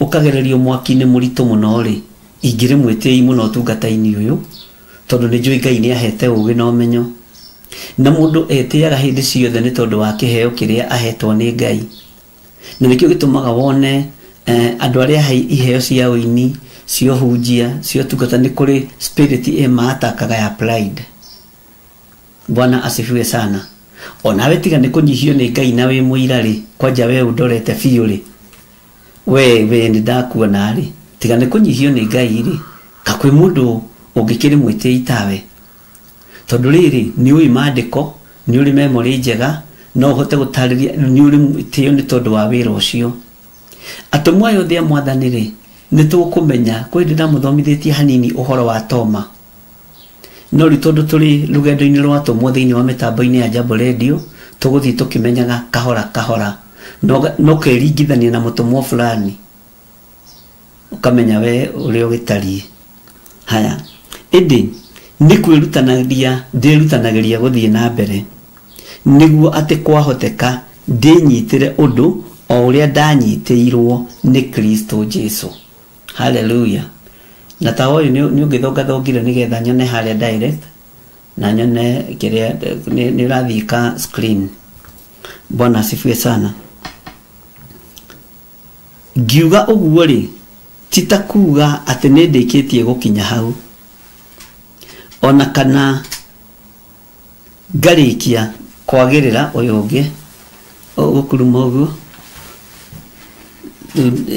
ũkagererio mwaki-inĩ mũritũ mũno rĩ, ingĩrĩ mwĩtĩi mũno ũtungata-inĩ ũyũ, tondũ nĩ njũĩ Ngai nĩ ahete ũũgĩ na ũmenyo. Na mũndũ etĩaga hĩndĩ ciothe nĩ tondũ wa kĩheo kĩrĩa ahetwo nĩ Ngai. Na nĩkĩo gĩtũmaga wone andũ arĩa ahe iheo cia ũini, cia ũhunjia, cia ũtungata, nĩ kũrĩ spirit ĩmatakaga ya pride. Bwana asifiwe sana. Onawe tiga nĩ kũnyihio nĩ Ngai na wĩ mũira rĩ, kwanja we ũndorete biũ rĩ, we nĩ ndakuona rĩ, tiga nĩ kũnyihio nĩ Ngai rĩ, ka kwĩ mũndũ ũngĩkĩrĩ mwĩtĩi tawe. Tondũ rĩrĩ nĩ ũĩ maandĩko, nĩ ũrĩ memory njega, no ũhote gũtarĩria, nĩ ũrĩ mwĩtĩo nĩ tondũ wa wĩra ũcio. Atũmwo aya othe a Mwathani rĩ, nĩ tũkũmenya, kwĩ hĩndĩ ndamũthomithĩtie hanini ũhoro wa Toma. No rĩu tondũ tũrĩ rũgendo-inĩ rwa atũmwo thĩinĩ wa mĩtambo-inĩ ya Jambo Radio, Tũgũthiĩ tũkĩmenyaga kahora kahora. No keringithania na mũtũmwo fulani ũkamenya we ũrĩa ũgĩtariĩ. Haya, ĩndĩ nĩ kwĩrutanagĩria ndĩrutanagĩria gũthiĩ na mbere nĩguo atĩ kwahoteka ndĩnyitĩre ũndũ o ũrĩa ndanyitĩirwo nĩ Kristo Jesu. Hallelujah. Na ta ũyũ nĩ ũngĩthongathongire nĩgetha nyone harĩa direct na nyone kĩrĩa nĩ ũrathiĩ ka screen. Bwana asifiwe sana. Ngiuga ũguo rĩ, ti ta kuga atĩ nĩ ndĩkĩtie gũkinya hau ona kana ngarĩkia kwagĩrĩra ũyũ ũngĩ ũgũkuruma ũguo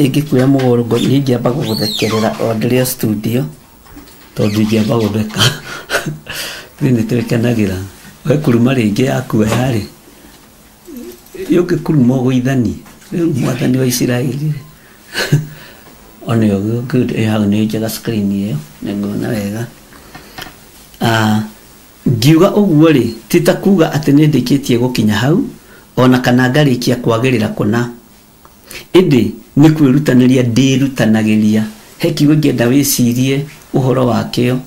ingĩkuoya mũgongo niĩ ingĩamba gũgũthekerera o ndĩrĩ o studio tondũ ingĩamba gũtheka ithuĩ nĩ twĩkenagĩra. We kuruma rĩngĩ yakuoya rĩ, yũngĩkuruma ũgũithanie rĩu mwathani wa Isiraeli rĩ ona ũguo good. Hau nĩ njega screen ĩyo nĩnguona wega. Ngiuga ũguo rĩ, ti ta kuga atĩ nĩ ndĩkĩtie gũkinya hau ona kana ngarĩkia kwagĩrĩra kũna, ĩndĩ nĩ kwĩrutanĩria ndĩrutanagĩria. He kiugo ingĩenda wĩcirie ũhoro wakĩo,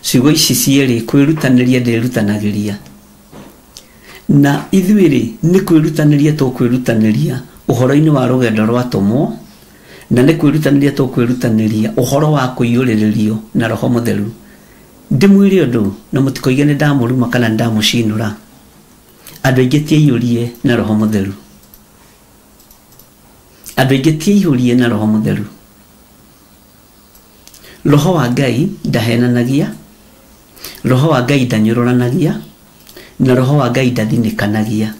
ciugo ici cierĩ, kwĩrutanĩria ndĩrutanagĩria. Na ithuĩ rĩ, nĩ kwĩrutanĩria tũkwĩrutanĩria ũhoro-inĩ wa rũgendo rwa tũmwo, na nĩ kwĩrutanĩria tũkwĩrutanĩria ũhoro wa kũiyũrĩrĩrio na Roho Mũtheru. Ndĩmwĩre ũndũ na mũtikoige nĩ ndamũruma kana nĩ ndamũcinũra. Andũ aingĩ ti aiyũrie na Roho Mũtheru. Andũ aingĩ ti aiyũrie na Roho Mũtheru. Roho wa Ngai ndahenanagia, Roho wa Ngai ndanyũrũranagia, na Roho wa Ngai ndathinĩkanagia,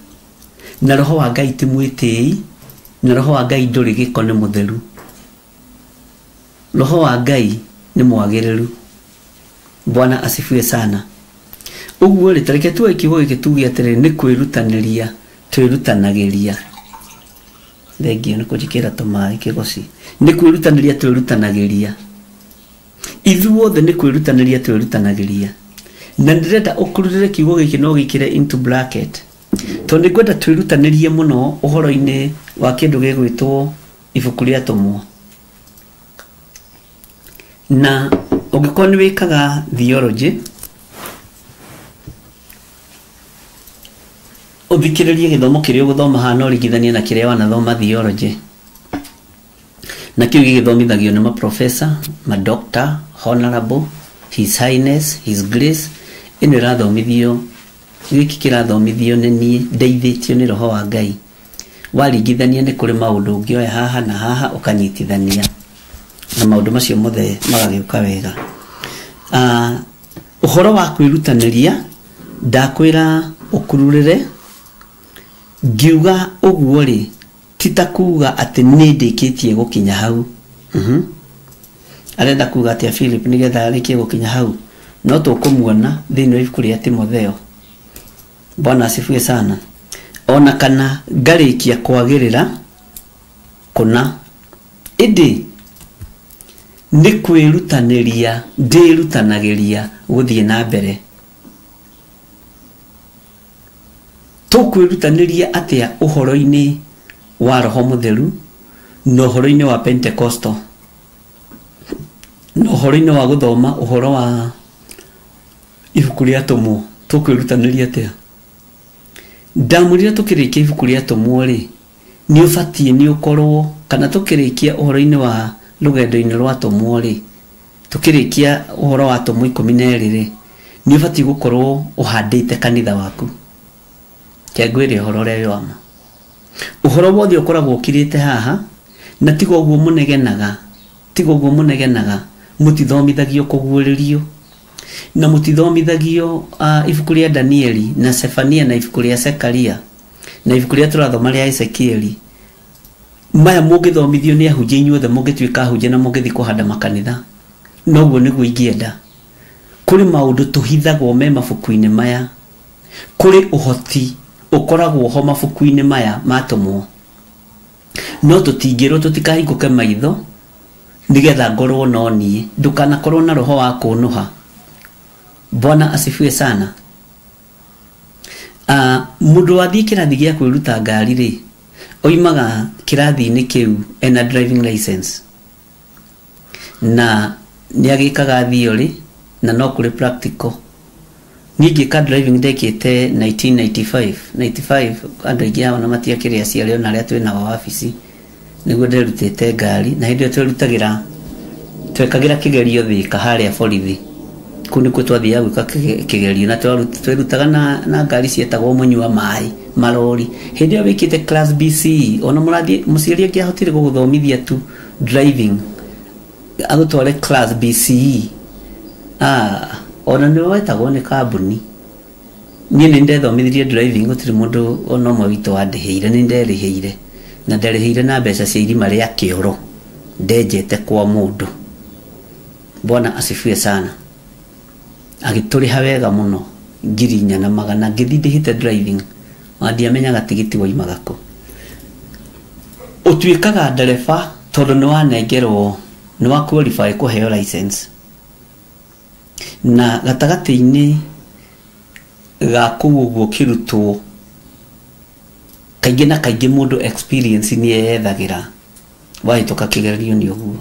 na Roho wa Ngai ti mwĩtĩi, na Roho wa Ngai ndũrĩ gĩko, nĩ mũtheru. Roho wa Ngai nĩ mwagĩrĩru. Bwana asifiwe sana. Ũguo rĩ, tareke tuoe kiugo gĩkĩ tuge atĩrĩrĩ, nĩ kwĩrutanĩria twĩrutanagĩria. Thengio nĩ kũnjĩkĩra tũmaĩ kĩgoci. Nĩ kwĩrutanĩria twĩrutanagĩria. Ithuothe nĩ kwĩrutanĩria twĩrutanagĩria. Na ndĩrenda ũkururĩre kiugo gĩkĩ no gĩkĩre into bracket, tondũ nĩ ngwenda twĩrutanĩrie mũno ũhoro-inĩ wa kĩndũ gĩgwĩtwo ibuku rĩa tũmwo. Na ũngĩkorwo nĩ wĩkaga theology, ũthikĩrĩrie gĩthomo kĩrĩa ũgũthoma haha na ũringithanie na kĩrĩa wanathoma theology. Na kĩu gĩgĩthomithagio nĩ maprofessor, madoctor, honorable, his highness, his grace. Ĩno ĩrathomithio, gĩkĩ kĩrathomithio nĩ niĩ ndeithĩtio nĩ Roho wa Ngai. Waringithania nĩ kũrĩ maũndũ ũngĩoya haha na haha ũkanyitithania na maũndũ macio mothe magagĩũka wega. Ũhoro wa kwĩrutanĩria ndakwĩra ũkururĩre. Ngiuga ũguo rĩ, ti ta kuga atĩ nĩ ndĩkĩtie gũkinya hau. Arenda kuga atĩa Philip nĩgetha arĩkie gũkinya hau? No tũkũmuona thĩinĩ wa ibuku rĩa Timotheo. Bwana asifiwe sana. Ona kana ngarĩkia kwagĩrĩra kũna, ĩndĩ nĩ kwĩrutanĩria ndĩrutanagĩria gũthiĩ na mbere. Tũkwĩrutanĩria atĩa ũhoro-inĩ wa Roho Mũtheru na ũhoro-inĩ wa Pentecostal na ũhoro-inĩ wa gũthoma ũhoro wa ibuku rĩa tũmwo? Tũkwĩrutanĩria atĩa? Ndamwĩrire tũkĩrĩkia ibuku rĩa tũmwo rĩ, nĩ ũbatiĩ nĩ ũkorwo, kana tũkĩrĩkia ũhoro-inĩ wa rũgendo-inĩ rwa tũmwo rĩ, tũkĩrĩkia ũhoro wa tũmwo 12 rĩ, nĩ ũbatiĩ gũkorwo ũhandĩte kanitha waku. Kĩangwĩre ũhoro ũrĩa wĩ wa ma. Ũhoro wothe ũkoragwo ũkirĩte haha, na tiga ũguo mũnegenaga, tiga ũguo mũnegenaga, mũtithomithagio kũguũrĩrio, na mũtithomithagio ibuku rĩa Danieli na Sefania na ibuku rĩa Sekaria na ibuku rĩa tũrathoma rĩa Ezekieli. Maya mũngĩthomithio nĩ ahunjia inyuothe, mũngĩtuĩka ahunjia na mũngĩthiĩ kũhanda makanitha. Noguo nĩguo ingĩenda. Kũrĩ maũndũ tũhithagwo me mabuku-inĩ maya, kũrĩ ũhoti ũkoragwo ho mabuku-inĩ maya matũmwo, no tũtingĩrwo tũtikahingũke maitho nĩgetha ngorwo no niĩ. Ndũkanakorwo na roho wa kũnũha. Bwana asifiwe sana. Mũndũ wathiĩ kĩrathi gĩa kwĩruta ngari rĩ, oimaga kĩrathi-inĩ kĩu ena driving license na nĩ agĩkaga theory na no kũrĩ practical. Niĩ ngĩka driving ndekĩte 1995 95, andũ aingĩ haha ona matiakĩrĩ aciari ona arĩa twĩ nao wabici, nĩguo nderutĩte ngari. Na hĩndĩ ĩyo twerutagĩra, twekagĩra kĩgerio Thĩka harĩa borithi, kũu nĩkuo twathiaga gwĩka kĩgerio, na twerutaga na ngari cietagwo mũnyua maĩ, marori. Hĩndĩ ĩyo wĩkĩte class BC, ona mũrathiĩ mũciari angĩahotire gũgũthomithia tu driving agũtware class BCE, ona nĩ wetagwo nĩ kambuni. Niĩ nĩ ndethomithirie driving, gũtirĩ mũndũ ona ũmwe witũ wandĩhĩire, nĩ nderĩhĩire, na nderĩhĩire na mbeca cia irima rĩa kĩoro ndenjete kwa mũndũ. Bwana asifiwe sana. Agĩtũrĩha wega mũno 4,400, ngĩthiĩ ndĩhĩte driving, na ndiamenyaga tigiti waimaga kũ. Ũtuĩkaga ndereba tondũ nĩ wanengerwo, nĩ wa qualify kũheo license. Na gatagatĩ-inĩ ga kũu ũguo kĩrutwo, kaingĩ na kaingĩ mũndũ experience nĩ eyethagĩra wahĩtũka kĩgerio nĩ ũguo.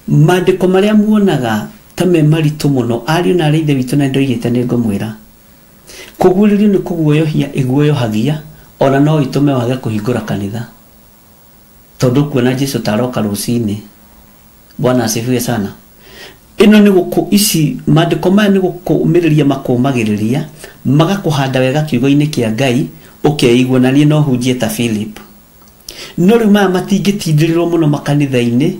Maandĩko marĩa muonaga ta me maritũ mũno, ariũ na arĩa ithe witũ, na ndoigĩte nĩ ngũmwĩra, kũguũrĩrio nĩ kũguoyohia ĩguoyohagia, ona no ĩtũme wage kũhingũra kanitha, tondũ kuona Jesũ ta aroka rũcinĩ. Bwana asifiwe sana. Ĩno nĩ gũkũ ici maandĩko maya nĩ gũkũmĩrĩria, makũmagĩrĩria, magakũhanda wega kiugo-inĩ kĩa Ngai, ũkeigua na niĩ no hunjie ta Philip. No rĩu maya matingĩtindĩrĩrwo mũno makanitha-inĩ,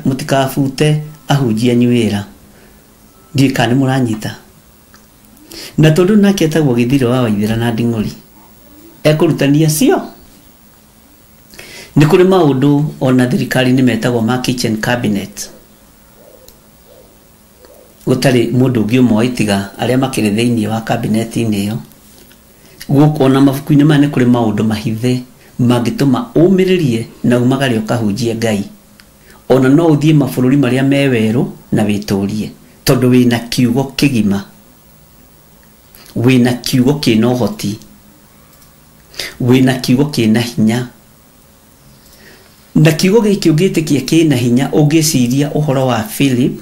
mũtikabute ahunjia anyu wĩra. Ndiũĩ kana nĩ mũranyita. Na tondũ nake etagwo Gĩthiro wa Waithĩra na Nding'ũri, ekũrutania cio. Nĩ kũrĩ maũndũ ona thirikari-inĩ metagwo ma kitchen cabinet, gũtarĩ mũndũ ũngĩ ũmoĩ tiga arĩa makĩrĩ thĩinĩ wa kabineti-inĩ ĩyo. Gũkũ ona mabuku-inĩ maya nĩ kũrĩ maũndũ mahithe mangĩtũma ũmĩrĩrie na umagare ũkahunjie Ngai. Ona no ũthiĩ mabũrũri marĩa me werũ na wĩtũrie, tondũ wĩna kiugo kĩgima, wĩna kiugo kĩna ũhoti, wĩna kiugo kĩna hinya. Na kiugo gĩkĩ ũngĩtĩkia kĩna hinya, ũngĩciria ũhoro wa Philip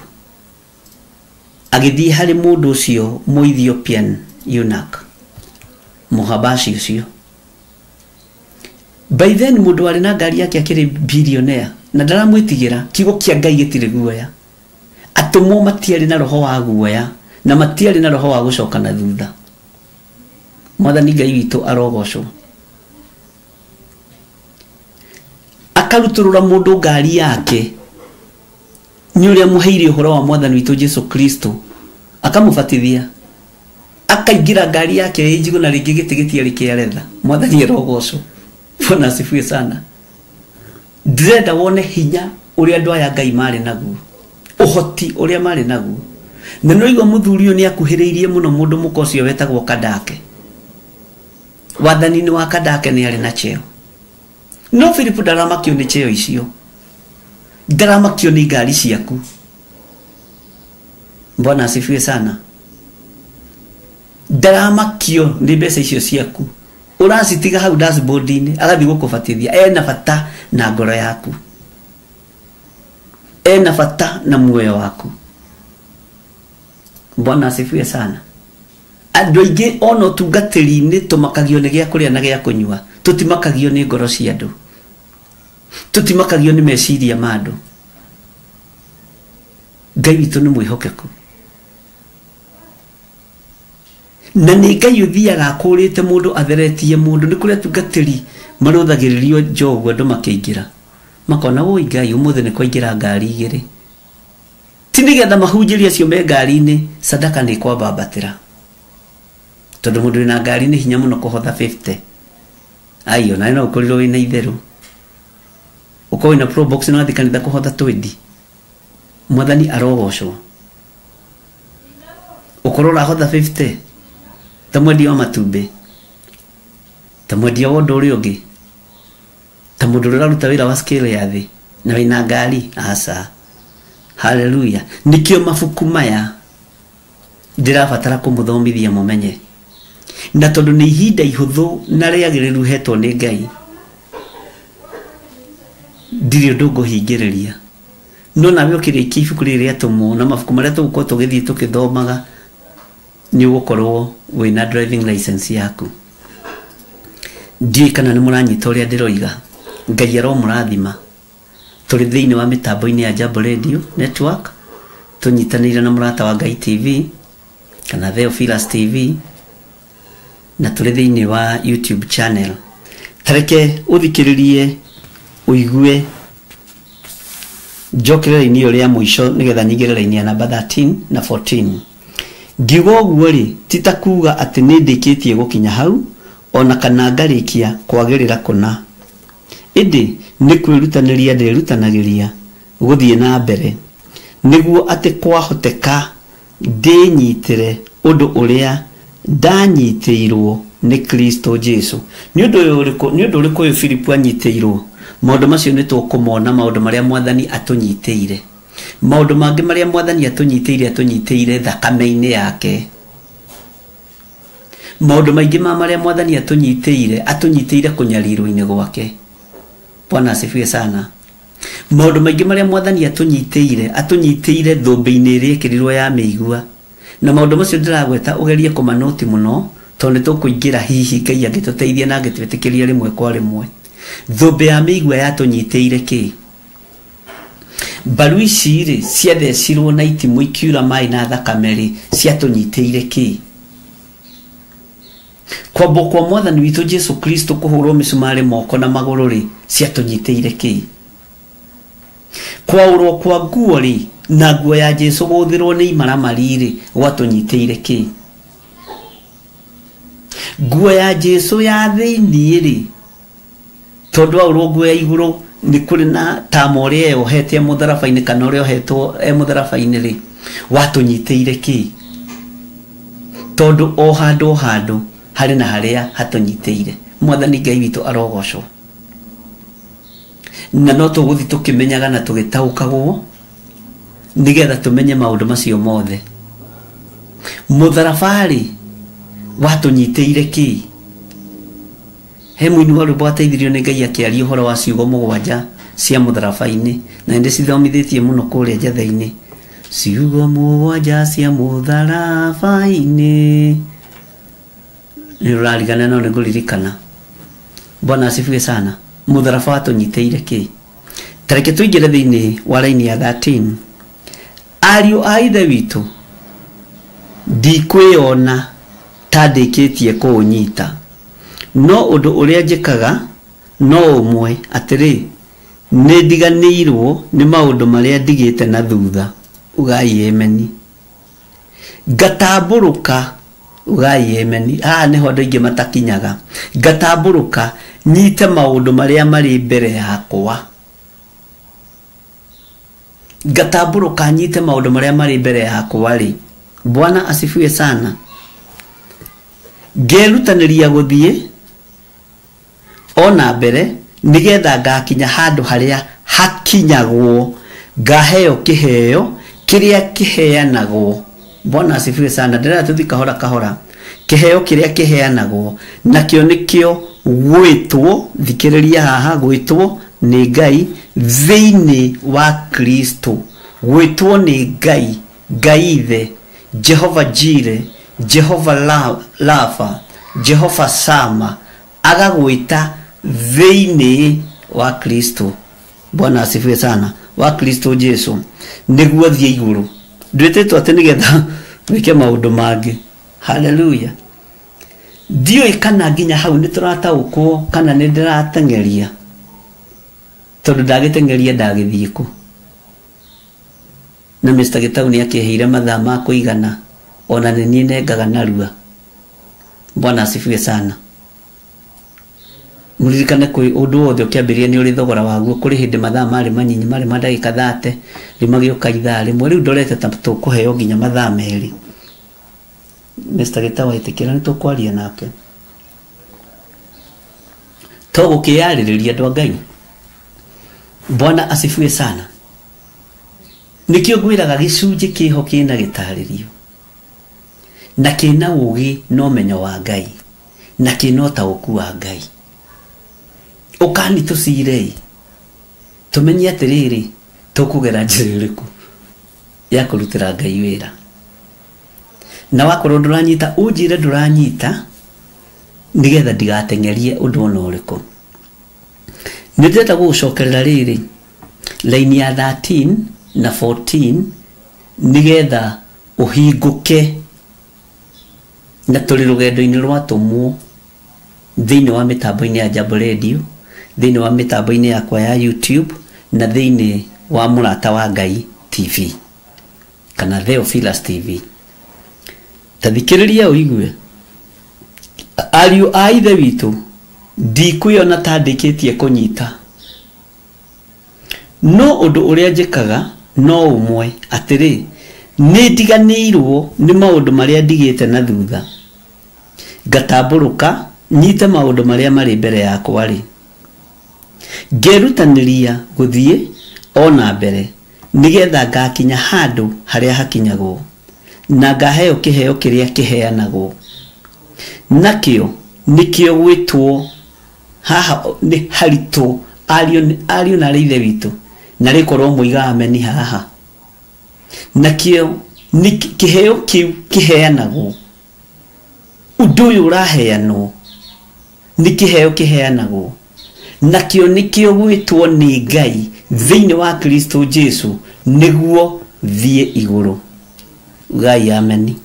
agĩthiĩ harĩ mũndũ ũcio Mũethiopian eunuch, Mũhabashi ũcio. By then mũndũ warĩ na ngari yake akĩrĩ billionaire, na ndaramwĩtigĩra. Kiugo kĩa Ngai gĩtirĩ guoya. Atũmwo matiarĩ na roho wa guoya, na matiarĩ na roho wa gũcoka na thutha. Mwathani Ngai witũ arogocwo. Akarutũrũra mũndũ ngari yake nĩ ũrĩa mũheire ũhoro wa Mwathani witũ Jesu Kristo, akamũbatithia, akaingĩra ngari yake ĩ njigũ, na rĩngĩ gĩtĩ gĩtiarĩ kĩa retha. Mwathani arogocwo. Bwana asifiwe sana. Ndĩrenda wone hinya ũrĩa andũ aya Ngai marĩ naguo, ũhoti ũrĩa marĩ naguo. Na no igua mũthuri ũyũ nĩ akuhĩrĩirie mũno mũndũ mũka ũcio wetagwo Kandake. Wathani-inĩ wa Kandake nĩ arĩ na cheo, no Philip ndaramakio nĩ cheo icio, ndaramakio nĩ ngari ciaku. Bwana asifiwe sana. Ndaramakio nĩ mbeca icio ciaku, ũracitiga hau dashboard-inĩ, agathiĩ gũkũbatithia. Ena bata na ngoro yaku, ena bata na muoyo waku. Bwana asifiwe sana. Andũ aingĩ ona ũtungatĩri-inĩ tũmakagio nĩ gĩa kũrĩa na gĩa kũnyua, tũtimakagio nĩ ngoro cia andũ, tũtimakagio nĩ meciria ma andũ. Ngai witũ nĩ mwĩhokeku, na nĩ Ngai ũthiaga akũrĩte mũndũ, atheretie mũndũ. Nĩ kũrĩ atungatĩri marũthagĩrĩrio njogu andũ makĩingĩra, makona woi Ngai ũmũthĩ nĩ kwaingĩra ngari igĩrĩ. Ti nĩgetha mahunjĩrie acio me ngari-inĩ, sadaka nĩ kwambambatĩra, tondũ mũndũ wĩna ngari nĩ hinya mũno kũhotha 50. Aiyo, na no ũkorirwo wĩna itherũ, ũkorwo wĩna Probox na wathiĩ kanitha kũhotha 20. Mwathani arogocwo. Ũkorwo ũrahotha 50 ta mwendia wa matumbĩ, ta mwendia wa ũndũ ũrĩa ũngĩ, ta mũndũ ũrĩa ũraruta wĩra wa scale ya thĩ na wĩna ngari, aca. Haleluya. Nĩkĩo mabuku maya ndĩrabatara kũmũthomithia mũmenye. Na tondu ni ihinda ihuthu na rĩagĩrĩru hetwo nĩ Ngai, ndirĩ ũndũ ngũhingĩrĩria. No nawe ũkĩrĩkia ibuku rĩrĩ rĩa na mabuku marĩa tũgũkorwo tũgĩthiĩ tũkĩthomaga, nĩ ũgũkorwo wĩna driving license yaku. Ndiũĩ kana nĩ mũranyita ũrĩa ndĩroiga. Ngai aromũrathima. Tũrĩ thĩinĩ wa mĩtambo-inĩ ya Jambo Radio Network, tũnyitanĩire na Mũrata wa Ngai TV kana Theophilus TV, na tũrĩ thĩinĩ wa YouTube channel. Tareke ũthikĩrĩrie ũigue njokere raini ĩyo rĩa mũico nĩgetha nyingĩre raini ya namba 13 na 14. Ngiuga ũguo rĩ, ti ta kuga atĩ nĩ ndĩkĩtie gũkinya hau ona kana ngarĩkia kwagĩrĩra kũna, ĩndĩ nĩ kwĩrutanĩria ndĩrutanagĩria gũthiĩ na mbere nĩguo atĩ kwahoteka ndĩnyitĩre ũndũ ũrĩa ndanyitĩirwo nĩ Kristo Jesu. Nĩ ũndũ ũrĩkũ, nĩ ũndũ ũrĩkũ ũyũ Filipu anyitĩirwo? Maũndũ macio nĩ tũkũmona, maũndũ marĩa Mwathani atũnyitĩire. Maũndũ mangĩ marĩa Mwathani atũnyitĩire, atũnyitĩire thakame-inĩ yake. Maũndũ maingĩ ma marĩa Mwathani atũnyitĩire, atũnyitĩire kũnyarirwo-inĩ gwake. Bwana asifiwe sana. Maũndũ maingĩ marĩa Mwathani atũnyitĩire, atũnyitĩire thũmbĩ-inĩ ĩrĩa ĩkĩrirwo ya mĩigua. Na maũndũ macio ndĩragweta ũgerie kũmanoti mũno, tondũ nĩ tũkũingĩra hihi Ngai angĩtũteithia na angĩtwĩtĩkĩria rĩmwe kwa rĩmwe. Thũmbĩ ya mĩigua yatũnyitĩire kĩ? Mbaru ici rĩ ciathecirwo na itimũ ikiura maĩ na thakame rĩ, ciatũnyitĩire kĩ? Kwambwo kwa Mwathani witũ Jesu Kristo kũhũrwo mĩcumarĩ moko na magũrũ rĩ, ciatũnyitĩire kĩ? Kwaũrwo kwa nguo rĩ, na nguo ya Jesu gũthĩrwo nĩ imaramari rĩ, gwatũnyitĩire kĩ? Nguo ya Jesu ya thĩinĩ rĩ, tondũ aũrwo nguo ya igũrũ nĩ kũrĩ na tama ũrĩa yohete mũtharaba-inĩ kana ũrĩa ohetwo e mũtharaba-inĩ rĩ, watũnyitĩire kĩ? Tondũ o handũ o handũ harĩ na harĩa hatũnyitĩire. Mwathani Ngai witũ arogocwo. Na no tũgũthiĩ tũkĩmenyaga na tũgĩtaũkagwo nĩgetha tũmenye maũndũ macio mothe. Mũtharaba rĩ watũnyitĩire kĩ? He mũini wa rwĩmbo wateithirio nĩ Ngai akĩaria ũhoro wa ciugo mũgwanja cia mũtharaba-inĩ, na nĩndĩcithomithĩtie mũno kũrĩa njatha-inĩ. Ciugo mũgwanja cia mũtharaba-inĩ, nĩ ũrarigana no nĩngũririkana. Bwana asifiwe sana. Mũtharaba watũnyitĩire kĩ? Tareke tũingĩre thĩinĩ wa raini ya 13. Ariũ a Ithe witũ, ndikwĩona ta ndĩkĩtie kũũnyita, no ũndũ ũrĩa njĩkaga no ũmwe, atĩrĩ, nĩ ndiganĩirwo nĩ maũndũ marĩa ndigĩte na thutha. Ugai ameni. Ngatambũrũka, ugai ameni. Haha nĩho andũ aingĩ matakinyaga. Ngatambũrũka nyite maũndũ marĩa marĩ mbere yakwa. Ngatambũrũka nyite maũndũ marĩa marĩ mbere yakwa rĩ. Bwana asifiwe sana. Ngerutanĩria gũthiĩ ona mbere nĩgetha ngakinya handũ harĩa hakinyagwo, ngaheo kĩheo kĩrĩa kĩheanagwo. Bwana asifiwe sana. Ndĩrenda tũthiĩ kahora kahora. Kĩheo kĩrĩa kĩheanagwo nakĩo nĩkĩo gwĩtwo, thikĩrĩria haha, gwĩtwo nĩ Ngai thĩinĩ wa Kristo. Gwĩtwo nĩ Ngai, Ngai Ithe, Jehova Jire, Jehova Rafa, Jehova Sama, agagwĩta thĩinĩ wa Kristo. Bwana asifiwe sana. Wa Kristo Jesu nĩguo thiĩ igũrũ. Ndwĩtĩtwo atĩ nĩgetha wĩke maũndũ mangĩ. Haleluya. Ndiũĩ kana nginya hau nĩ tũrataũkwo kana nĩ ndĩrateng'eria, tondũ ndagĩteng'eria ndagĩthiĩ kũ. Na Mr. Gitau nĩ akĩheire mathaa ma kũigana, ona nĩ niĩ nengaga narua. Bwana asifiwe sana. Mũririkane kwĩ ũndũ wothe ũkĩambĩrĩria nĩ ũrĩ thogora waguo. Kũrĩ hĩndĩ mathaa marĩ manyinyi, marĩ ma ndagĩka 30, rĩu magĩũka ithaa rĩmwe. Rĩu ndorete ta tũkũheo nginya mathaa merĩ. Mr. Gitau etĩkĩra nĩ tũkwaria nake, to gũkĩyarĩrĩria andũ a Ngai. Bwana asifiwe sana. Nĩkĩo ngwĩraga gĩcunjĩ kĩho kĩna gĩtarĩrio. Na kĩna ũũgĩ na ũmenyo wa Ngai, na kĩna ũtaũku wa Ngai. Ũkani tũcirei tũmenye atĩrĩrĩ, tũkũgera njĩra ĩrĩkũ ya kũrutĩra Ngai wĩra. Na wakorwo ndũranyita, ũnjĩre ndũranyita, nĩgetha ndigateng'erie ũndũ ona ũrĩkũ. Nĩ ndĩrenda gũgũcokerera rĩrĩ laini ya 13 na 14 nĩgetha ũhingũke, na tũrĩ rũgendo-inĩ rwa tũmwo thĩinĩ wa mĩtambo-inĩ ya Jambo Radio, thĩinĩ wa mĩtambo-inĩ yakwa ya YouTube, na thĩinĩ wa Mũrata wa Ngai TV kana Theophilus TV. Ta thikĩrĩria ũigue, ariũ a ithe witũ, ndikwĩona ta ndĩkĩtie kũnyita, no ũndũ ũrĩa njĩkaga no ũmwe, atĩrĩ, nĩ ndiganĩirwo nĩ maũndũ marĩa ndigĩte na thutha, ngatambũrũka nyite maũndũ marĩa marĩ mbere yakwa rĩ, ngerutanĩria gũthiĩ ona mbere, nĩgetha ngakinya handũ harĩa hakinyagwo, na ngaheo kĩheo kĩrĩa kĩheanagwo. Nakĩo nĩkĩo gwĩtwo haha nĩ haritũ, ariũ na ithe witũ, na rĩkorwo mũiga ameni haha. Nakĩo nĩ kĩheo kĩu kĩheanagwo, ũndũ ũyũ ũraheanwo nĩ kĩheo kĩheanagwo, nakĩo nĩkĩo gwĩtwo nĩ Ngai thĩinĩ wa Kristo Jesu nĩguo thiĩ igũrũ. Ngai ameni.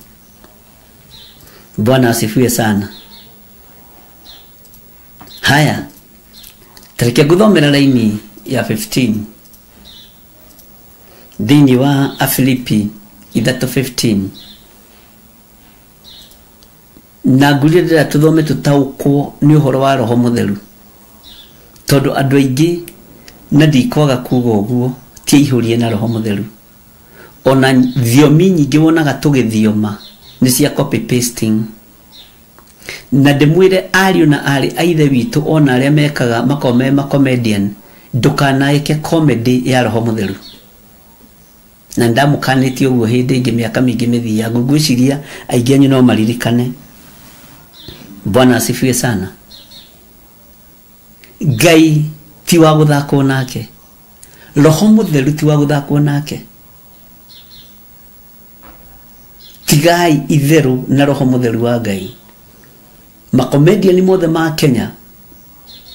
Bwana asifiwe sana. Haya, tareke nguthomera laini ya 15 thĩinĩ wa Afilipi 3:15, na ngũrire ndĩra tũthome tũtaũkwo nĩ ũhoro wa Roho Mũtheru, tondũ andũ aingĩ na ndikwaga kuga ũguo ti aihũrie na Roho Mũtheru. Ona thiomi nyingĩ wonaga tũgĩthioma nĩ cia copy pasting. Na ndĩmwĩre ariũ na arĩ a ithe witũ, ona arĩa mekaga makome ma comedian, ndũkanaĩke comedy ya Roho Mũtheru. Na ndamũkanĩtie ũguo hĩndĩ ĩngĩ mĩaka mĩingĩ mĩthiangu, ngwĩciria aingĩ anyu no maririkane. Bwana asifiwe sana. Ngai ti wa gũthakwo nake, Roho Mũtheru ti wa gũthakwo nake. Tigai itherũ na Roho Mũtheru wa Ngai. Makomediani mothe ma Kenya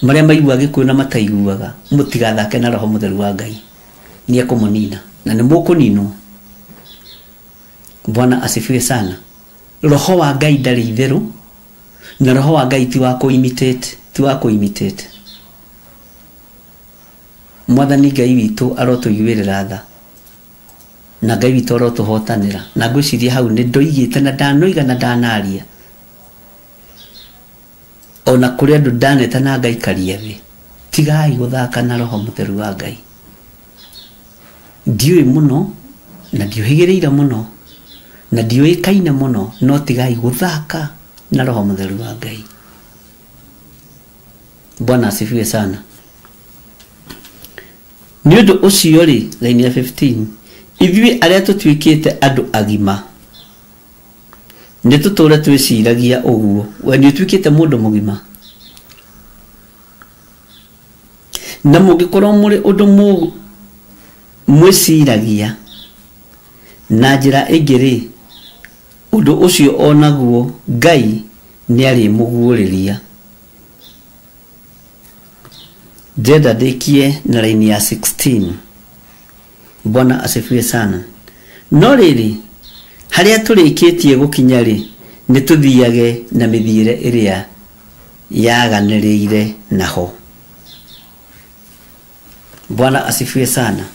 marĩa maiguaga Gĩkũyũ na mataiguaga, mũtigathake na Roho Mũtheru wa Ngai, nĩ ekũmũnina na nĩ mũkũninwo. Bwana asifiwe sana. Roho wa Ngai ndarĩ itherũ, na Roho wa Ngai ti wa kũ-imitate, ti wa kũ-imitate. Mwathani Ngai witũ arotũiguĩrĩra tha, na Ngai witũ arotũhotanĩra. Na ngwĩciria hau nĩ ndoigĩte na ndanoiga na ndanaria, ona kũrĩ andũ ndaneta na ngaikaria thĩ, tigai gũthaka na Roho Mũtheru wa Ngai. Ndiũĩ mũno na ndiũhĩgĩrĩire mũno na ndiũĩkaine mũno, no tigai gũthaka na Roho Mũtheru wa Ngai. Bwana asifiwe sana. Nĩ ũndũ ũcio rĩ, laini ya 15, ithuĩ arĩa tũtuĩkĩte andũ agima nĩ tũtũre twĩciragia ũguo. We nĩ ũtuĩkĩte mũndũ mũgima, na mũngĩkorwo mũrĩ ũndũ mwĩciragia na njĩra ĩngĩ rĩ, ũndũ ũcio onaguo Ngai nĩ arĩmũguũrĩria. Ndĩrenda ndĩkie na laini ya 16. Bwana asifiwe sana. No rĩrĩ, harĩa tũrĩkĩtie gũkinya rĩ, nĩ tũthiage na mĩthiĩre ĩrĩa yaganĩrĩire naho. Bwana asifiwe sana.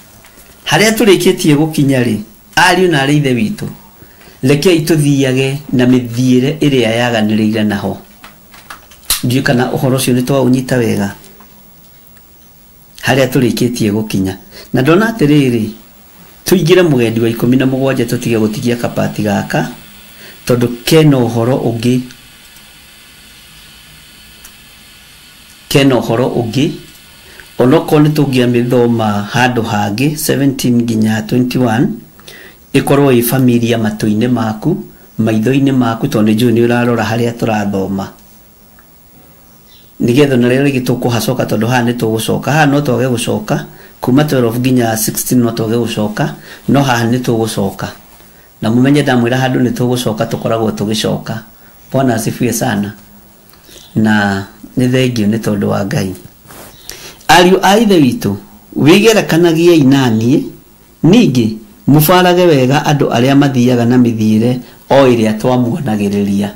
Harĩa tũrĩkĩtie gũkinya rĩ, ariũ na arĩ ithe witũ, rekei tũthiage na mĩthiĩre ĩrĩa yaganĩrĩire naho. Ndiũĩ kana ũhoro ũcio nĩ twaũnyita wega, harĩa tũrĩkĩtie gũkinya. Na ndona atĩrĩrĩ, tũingĩre mũgendi wa 17 tũtige gũtigia kabati gaka, tondũ kena ũhoro ũngĩ, kena ũhoro ũngĩ, onokorwo nĩ tũngĩamĩthoma handũ hangĩ 17 nginya 21, ĩkorwo ĩ familia matũ-inĩ maku maitho-inĩ maku tondũ nĩ njũĩ nĩ ũrarora harĩa tũrathoma nĩgetha na rĩrĩa rĩngĩ tũkũhacoka tondũ haha nĩ tũgũcoka haha no twage gũcoka kuma 12 nginya 16 no twage gũcoka no haha nĩ tũgũcoka na mumenye ndamwĩra handũ nĩ tũgũcoka tũkoragwo tũgĩcoka. Bwana asifiwe sana na nĩ thengio nĩ tondũ wa Ngai. Ariũ a Ithe witũ, wĩgerekanagiei na niĩ, ningĩ mũbarage wega andũ arĩa mathiaga na mĩthiĩre o ĩrĩa twamuonagĩrĩria.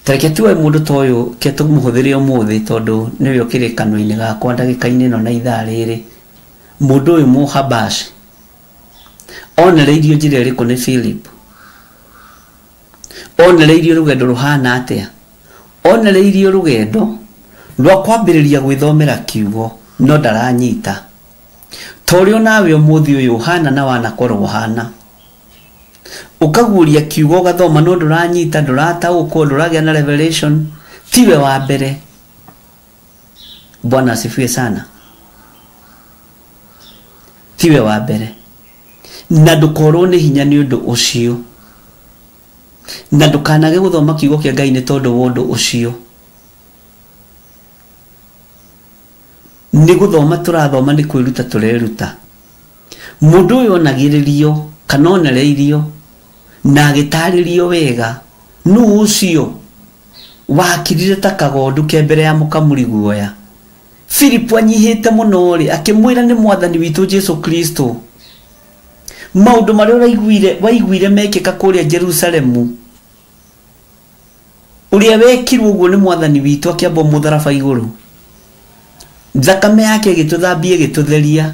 Tareke tuoe mũndũ ta ũyũ ke tũmũhũthĩre ũmũthĩ tondũ nĩwe ũkĩrĩ kanua-inĩ gakwa ndagĩka-inĩ ĩno na ithaa rĩrĩ. Mũndũ ũyũ Mũhabashi onereirio njĩra ĩrĩkũ nĩ Philip? Onereirio rũgendo rũhana atĩa? Onereirio rũgendo rwa kwambĩrĩria gwĩthomera kiugo no ndaranyita. Ta ũrĩa nawe ũmũthĩ ũyũ ũhana na wanakorwo ũhana, ũkaguũria kiugo ũgathoma no ndũranyita, ndũrataũkwo, ndũragĩa na revelation, tiwe wa mbere. Bwana asifiwe sana. Tiwe wa mbere na ndũkorwo nĩ hinya nĩ ũndũ ũcio, na ndũkanage gũthoma kiugo kĩa Ngai nĩ tondũ wa ũndũ ũcio. Nĩ gũthoma tũrathoma, nĩ kwĩruta tũreruta. Mũndũ ũyũ onagĩrĩrio kana onereirio na agĩtarĩrio wega nũ ũcio wakirire ta kagondu ke mbere ya mũkamuri guoya. Philip anyihĩte mũno rĩ, akĩmwĩra nĩ mwathani witũ Jesu Kristo. Maũndũ marĩa ũraiguire waiguire mekĩka kũrĩa Jerusalemu, ũrĩa wekirwo ũguo nĩ mwathani witũ akĩambwo mũtharaba igũrũ, thakame yake ĩgĩtũthambia ĩgĩtũtheria,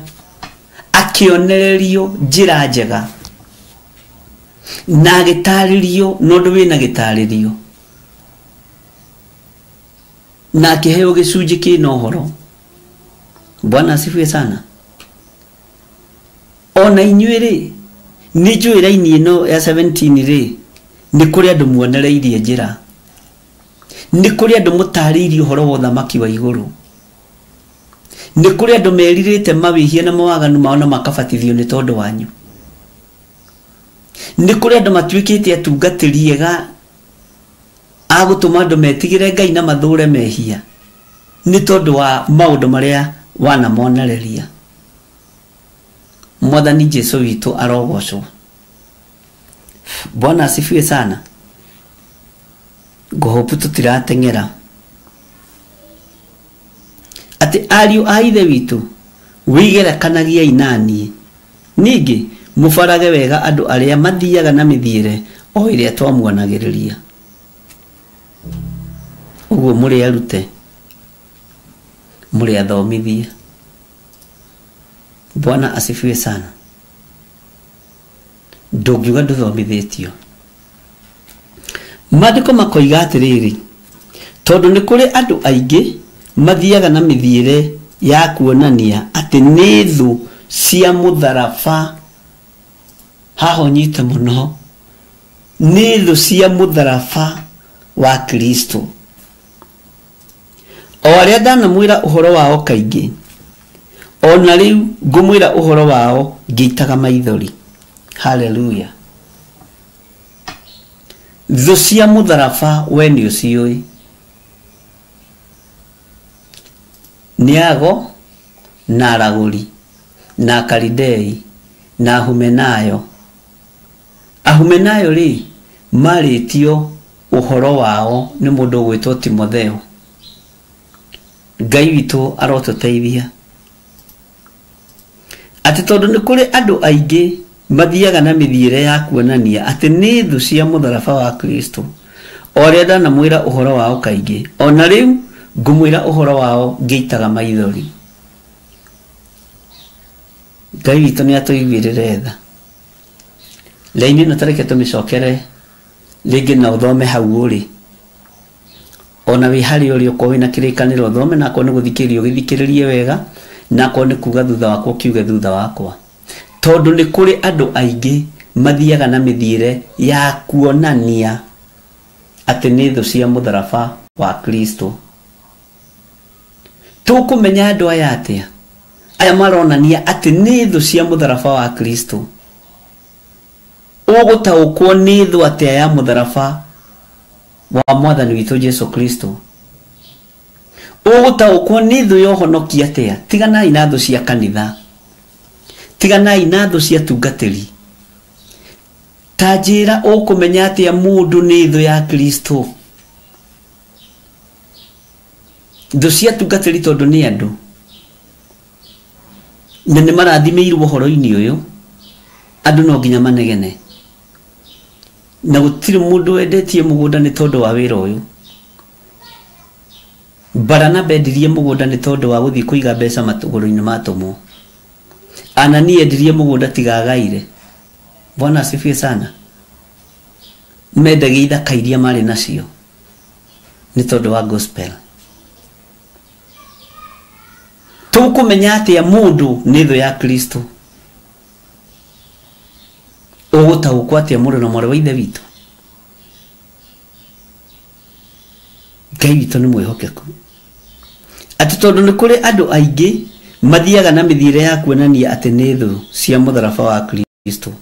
akĩonererio njĩra njega na agĩtarĩrio na ũndũ wĩna gĩtarĩrio, na akĩheo gĩcunjĩ kĩna ũhoro. Bwana asifiwe sana. Ona inyuĩ rĩ, nĩ njũĩ raini ĩno ya 17 rĩ, nĩ kũrĩ andũ muonereirie njĩra, nĩ kũrĩ andũ mũtarĩirie ũhoro wa ũthamaki wa igũrũ, nĩ kũrĩ andũ merirĩte mawĩhia na mawaganu mao na makabatithio nĩ tondũ wanyu, nĩ kũrĩ andũ matuĩkĩte atungatĩri ega a gũtũma andũ metigĩre Ngai na mathũre mehia nĩ tondũ wa maũndũ marĩa wanamonereria. Mwathani Jesu witũ arogocwo. Bwana asifiwe sana. Ngũhopu tũtirateng'era. Atĩ ariũ a Ithe witũ, wĩgerekanagiei na niĩ, ningĩ mũbarage wega andũ arĩa mathiaga na mĩthiĩre o ĩrĩa twamuonagĩrĩria. Ũguo mũrĩ arute, mũrĩ athomithie. Bwana asifiwe sana. Ndũngiuga ndũthomithĩtio. Maandĩko makoiga atĩrĩrĩ, tondũ nĩ kũrĩ andũ aingĩ mathiaga na mĩthiĩre ya kuonania atĩ nĩ thũ cia mũtharaba. Haha ũnyite mũno, nĩ thũ cia mũtharaba wa Kristo. O arĩa ndanamwĩra ũhoro wao kaingĩ, ona rĩu ngũmwĩra ũhoro wao ngĩitaga maithori. Haleluya. Thũ cia mũtharaba we nĩ ũciũĩ, nĩ ago na aragũri na akaridei na ahumenayo. Ahumenayo rĩ, marĩtio ũhoro wao nĩ mũndũ ũgwĩtwo Timotheo. Ngai witũ arotũteithia atĩ tondũ nĩ kũrĩ andũ aingĩ mathiaga na mĩthiĩre ya kuonania atĩ nĩ thũ cia mũtharaba wa Kristo, o arĩa ndanamwĩra ũhoro wao kaingĩ, ona rĩu ngũmwĩra ũhoro wao ngĩitaga maithori. Ngai witũ nĩ atũiguĩrĩre tha. Raini ĩno tareke tũmĩcokere rĩngĩ na ũthome hau ũrĩ, ona wĩ harĩa ũrĩ, okorwo wĩna kĩrĩkanĩro ũthome, na akorwo nĩ gũthikĩrĩria ũgĩthikĩrĩrie wega, na akorwo nĩ kuga thutha wakwa ũkiuge thutha wakwa. Tondũ nĩ kũrĩ andũ aingĩ mathiaga na mĩthiĩre ya kuonania atĩ nĩ thũ cia mũtharaba wa Kristo. Tũkũmenya andũ aya atĩa? Aya maronania atĩ nĩ thũ cia mũtharaba wa Kristo. Ũgũtaũkwo nĩ thũ atĩa ya mũtharaba wa mwathani witũ Jesu Kristo? Ũgũtaũkwo nĩ thũ ya ũhonoki atĩa? Tiganai na thũ cia kanitha, tiganai na thũ cia tungatĩri. Ta njĩra ũkũmenya atĩa mũndũ nĩ thũ ya Kristo? Thũ cia tungatĩri tondũ nĩ andũ na nĩ marathimĩirwo ũhoro-inĩ ũyũ, andũ no nginya manegene, na gũtirĩ mũndũ wendetie mũgũnda nĩ tondũ wa wĩra ũyũ. Baranaba endirie mũgũnda nĩ tondũ wa gũthiĩ kũiga mbeca matũgũrũ-inĩ ma atũmwo. Anania endirie mũgũnda tiga agaire. Bwana asifiwe sana. Mendagia ithaka iria marĩ nacio nĩ tondũ wa gospel. Tũkũmenya atĩa mũndũ nĩ thũ ya Kristo? Ũgũtaũkwo atĩa mũrũ na mwarĩ wa ithe witũ? Ngai witũ nĩ mwĩhokeku, atĩ tondũ nĩ kũrĩ andũ aingĩ mathiaga na mĩthiĩre ya kuonania atĩ nĩ thũ cia mũtharaba wa Kristo,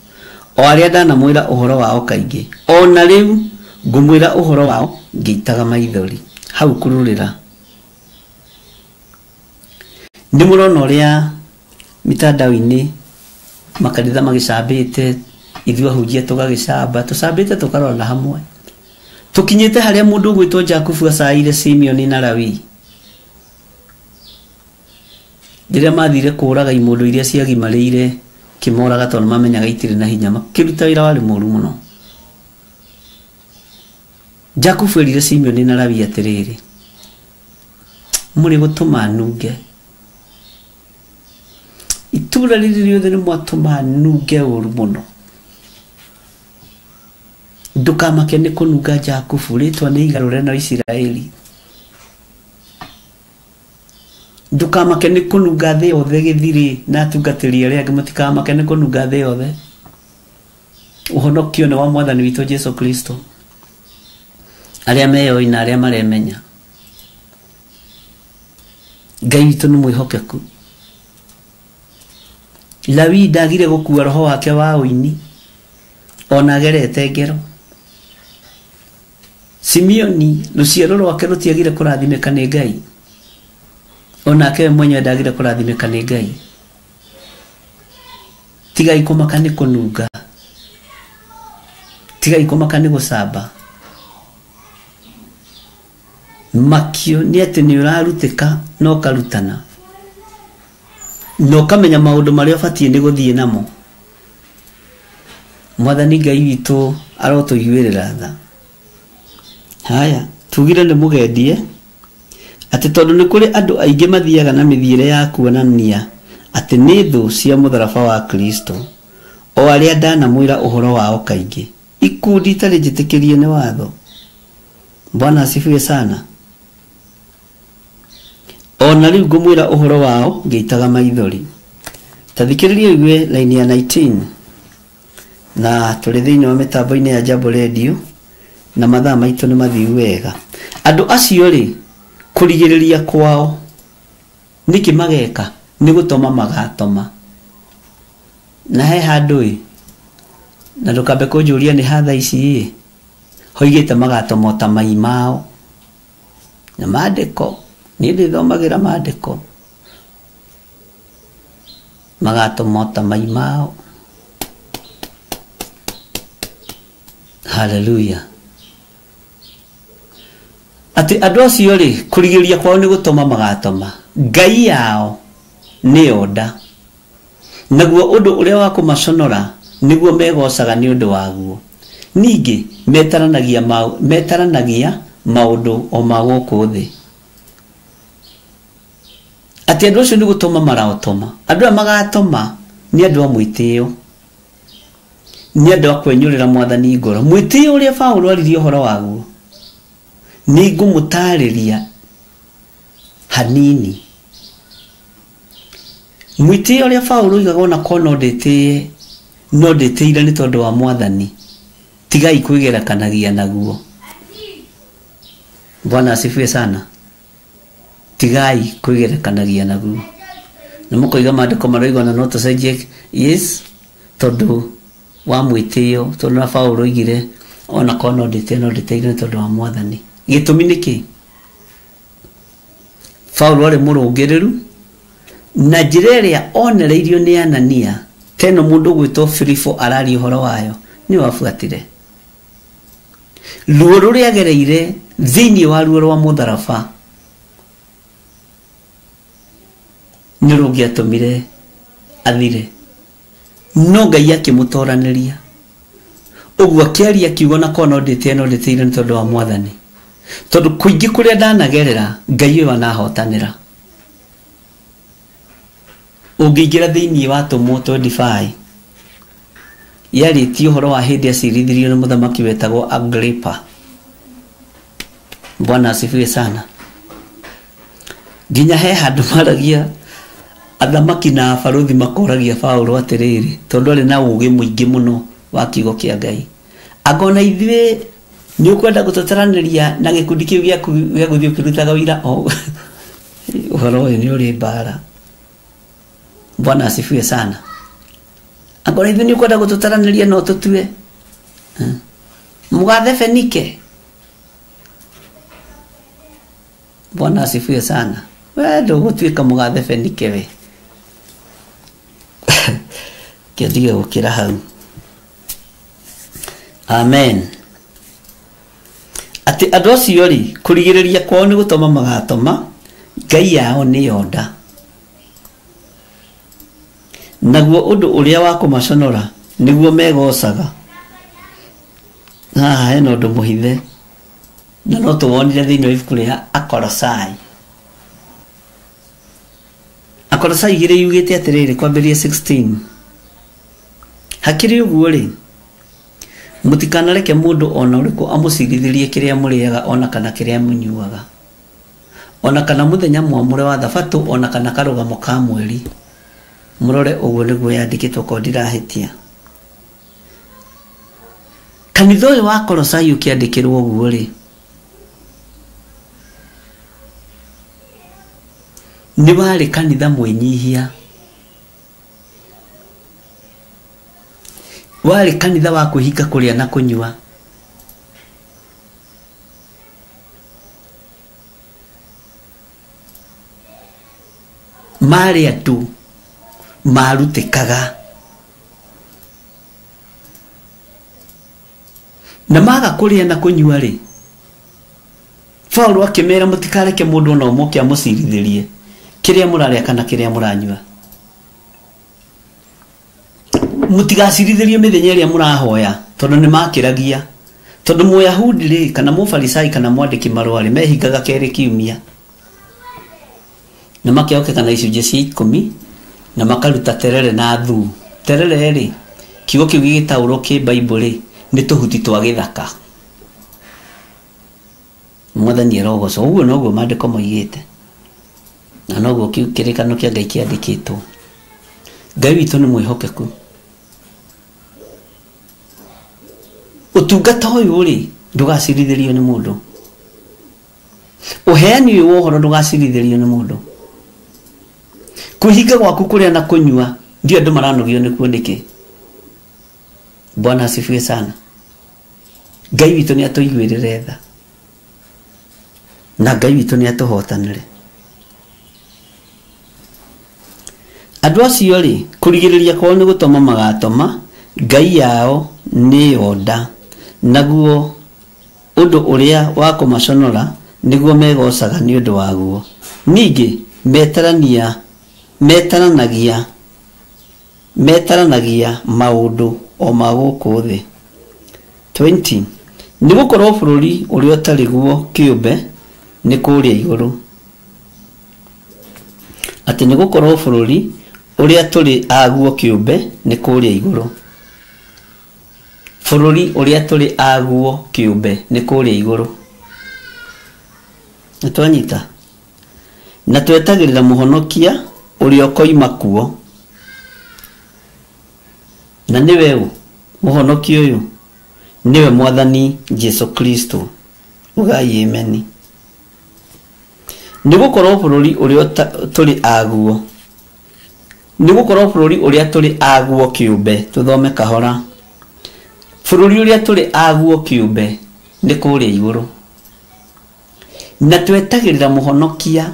o arĩa ndanamwĩra ũhoro wao kaingĩ, o na rĩu ngũmwĩra ũhoro wao ngĩitaga maithori. Hau kũrũrĩra nĩ mũrona ũrĩa mitandao-inĩ makanitha magĩcambĩte, ithuĩ ahunjia tũgagĩcamba, tũcambĩte tũkarora hamwe, tũkinyĩte harĩa mũndũ ũgwĩtwo Jakubu acaire Simeoni na Lawi rĩrĩa mathire kũũraga imũndũ iria ciagimarĩire kĩmoraga tondũ mamenyaga itirĩ na hinya, makĩruta wĩra warĩ mũru mũno. Jakubu erire Simeoni na Lawi atĩrĩrĩ, mũrĩ gũtũma nunge, itũra rĩrĩ rĩothe nĩ mwatũma nunge ũru mũno. Ndũkamake nĩ kũnunga Jakubu, rĩtwa nĩ igarũre na Isiraeli. Ndũkamake nĩ kũnunga thĩ yothe gĩthirĩ, na atungatĩri arĩa angĩ mũtikamake nĩ kũnunga thĩ yothe. Ũhonokio nĩ wa mwathani witũ Jesu Kristo, arĩa meyoi na arĩa maremenya. Ngai witũ nĩ mwĩhokeku. Lawi ndagire gũkua roho wake wa ũini ona agerete ngero. Simeoni rũciaro rwake rũtiagire kũrathimĩka nĩ Ngai, onake we mwenyewe ndagire kũrathimĩka nĩ Ngai. Tigai kũmaka nĩ kũnunga, tigai kũmaka nĩ gũcamba. Makio nĩ atĩ nĩ ũrarutĩka na ũkarutana na ũkamenya maũndũ marĩa ũbatiĩ nĩ gũthiĩ namo. Mwathani Ngai witũ arotũiguĩrĩra tha. Haya, tugire nĩ mũgendie atĩ tondũ nĩ kũrĩ andũ aingĩ mathiaga na mĩthiĩre ya kuonania atĩ nĩ thũ cia mũtharaba wa Kristo, o arĩa ndanamwĩra ũhoro wao kaingĩ, ikundi itarĩ njĩtĩkĩrie nĩ watho. Bwana asifiwe sana. O na rĩu ngũmwĩra ũhoro wao ngĩitaga maithori. Ta thikĩrĩria ũigue line ya 19, na tũrĩ thĩinĩ wa mĩtambo-inĩ ya Jambo Radio, na mathaa maitũ nĩ mathiu wega. Andũ acio rĩ, kũrigĩrĩria kwao nĩkĩ mageka? Nĩ gũtoma magatoma. Na he handũ ĩ, na ndũkambe kũnjũria nĩ ha thaa ici ĩ, hoigĩte magatoma o ta mai mao. Na maandĩko, niĩ ndĩthomagĩra maandĩko, magatoma o ta mai mao. Hallelujah. Atĩ andũ acio rĩ, kũrigĩrĩria kwao nĩ gũtoma magatoma. Ngai yao nĩyo nda, naguo ũndũ ũrĩa wa kũmaconora nĩguo megocaga nĩ ũndũ waguo. Ningĩ metaranagia maũndũ o ma gũkũ thĩ. Atĩ andũ acio nĩ gũtoma maraotoma. Andũ aya magatoma nĩ andũ a mwĩtĩo, nĩ andũ a kwenyũrĩra mwathani ngoro. Mwĩtĩo ũrĩa Paũlũ aririe ũhoro waguo nĩ ngũmũtarĩria hanini. Mwĩtĩo ũrĩa Paũlũ oigaga ona korwo no ndĩtĩe, no ndĩtĩire nĩ tondũ wa mwathani, tigai kwĩgerekanagia naguo. Bwana asifiwe sana. Tigai kwĩgerekanagia naguo. Na mũkoiga maandĩko maroiga ona no tũcenjie, yes, tondũ wa mwĩtĩo tondũ na Paulo oigire ona korwo no ndĩtĩe no ndĩtĩire nĩ tondũ wa Mwathani. Gĩtũmi nĩ kĩ? Paulo arĩ mũrũngĩrĩru na njĩra ĩrĩa onereirio nĩ Anania teno mũndũ ũgwĩtwo Filipo araria ũhoro wayo nĩ wabuatire. Ruo rũrĩa agereire thĩinĩ wa ruo rwa mũtharaba nĩ rũngĩatũmire athire, no Ngai akĩmũtoranĩria. Ũguo akĩaria kiugo na korwo no ndĩtĩe no ndĩtĩire nĩ tondũ wa Mwathani, tondũ kũingĩ kũrĩa ndanagerera Ngai ũyũ anahotanĩra. Ũngĩingĩra thĩinĩ wa Atũmwo 25 yarĩtie ũhoro wa hĩndĩ acirithirio nĩ mũthamaki wetagwo Agripa. Bwana asifiwe sana. Nginya he handũ maragia athamaki na abarũthi makoragia Paulo atĩrĩrĩ, tondũ arĩ na ũũgĩ mũingĩ mũno wa kiugo kĩa Ngai, angona ithuĩ nĩ ũkwenda gũtũtaranĩria na gĩkundi kĩu gĩaku gĩa gũthiĩ ũkĩrutaga wĩra o ũhoro ũyũ nĩ ũrĩ mbara. Bwana asifiwe sana. Angona ithuĩ nĩ ũkwenda gũtũtaranĩria no tũtue mũgathe Fenike. Bwana asifiwe sana. We ndũgũtuĩka mũgathe Fenike we. Kĩndige gũkĩra hau. Amen. Atĩ andũ acio rĩ, kũrigĩrĩria kwao nĩ gũtoma magatoma, Ngai yao nĩ yonda. Naguo ũndũ ũrĩa wa kũmaconora nĩguo megocaga. Haha hena ũndũ mũhithe na no tũwonire thĩinĩ wa ibuku rĩa Akolosai. Akolosai 2 yugĩte atĩrĩrĩ, kwambĩrĩria 16. Hakĩrĩ ũguo rĩ, mũtikanareke mũndũ ona ũrĩkũ amũcirithĩrie kĩrĩa mũrĩaga ona kana kĩrĩa mũnyuaga, ona kana mũthenya mwamũre wa thabatũ, ona kana karũgamo ka mweri. Mũrore ũguo nĩguo yandĩkĩtwo korwo ndirahĩtia. Kanitha ũyũ wa Kolosai ũkĩandĩkĩrwo ũguo rĩ, nĩ warĩ kanitha mwĩnyihia, warĩ kanitha wa kwĩhinga kũrĩa na kũnyua. Marĩ andũ marutĩkaga na maga kũrĩa na kũnyua rĩ, Paulo akĩmera mũtikareke mũndũ ona ũmwe oke amũcirithĩrie kĩrĩa mũrarĩa kana kĩrĩa mũranyua. Mũtigacirithĩrie mĩthenya ĩrĩa mũrahoya, tondũ nĩ makĩragia. Tondũ Mũyahudi rĩ, kana Mũfarisai kana mwandĩki marũa rĩ, mehingaga kerĩ kiumia na makehokeka na icunjĩ cia 10 na makaruta terere na thuu. Terere rĩ, kiugo kĩu gĩgĩtaũrwo kĩ Bible rĩ, nĩ tũhuti twa gĩthaka. Mwathani arogocwo. Ũguo noguo maandĩko moigĩte na noguo kĩrĩkano kĩa Ngai kĩandĩkĩtwo. Ngai witũ nĩ mwĩhokeku. Ũtungata ũyũ rĩ, ndũgacirithĩrio nĩ mũndũ. Ũheani ũyũ wa ũhoro ndũgacirithĩrio nĩ mũndũ. Kwĩhinga gwaku kũrĩa na kũnyua ndio andũ maranogio nĩkuo nĩkĩ? Bwana asifiwe sana. Ngai witũ nĩ atũiguĩrĩre tha na Ngai witũ nĩ atũhotanĩre. Andũ acio rĩ, kũrigĩrĩria kwao nĩ gũtoma magatoma, Ngai yao nĩ yonda, naguo ũndũ ũrĩa wa kũmaconora nĩguo megocaga nĩ ũndũ waguo. Ningĩ metaranagia maũndũ o ma gũkũ thĩ. 20. Nĩ gũkorwo bũrũri ũrĩa ũtarĩ guo kĩũmbe nĩ kũrĩa igũrũ. Atĩ nĩ gũkorwo bũrũri ũrĩa tũrĩ aguo kĩũmbe nĩ kũrĩa igũrũ. Bũrũri ũrĩa tũrĩ aguo kĩũmbe nĩ kũrĩa igũrũ. Nĩ twanyita? Na twetagĩrĩra mũhonokia ũrĩa ũkoima kuo. Na nĩwe ũ? Mũhonokia ũyũ nĩwe Mwathani Jesu Kristo. Ugai ameni. Nĩ gũkorwo bũrũri ũrĩa tũrĩ aguo, nĩ gũkorwo bũrũri ũrĩa tũrĩ aguo kĩũmbe, tũthome kahora. Bũrũri ũrĩa tũrĩ aguo kĩũmbe nĩ kũrĩa igũrũ. Na twetagĩrĩra mũhonokia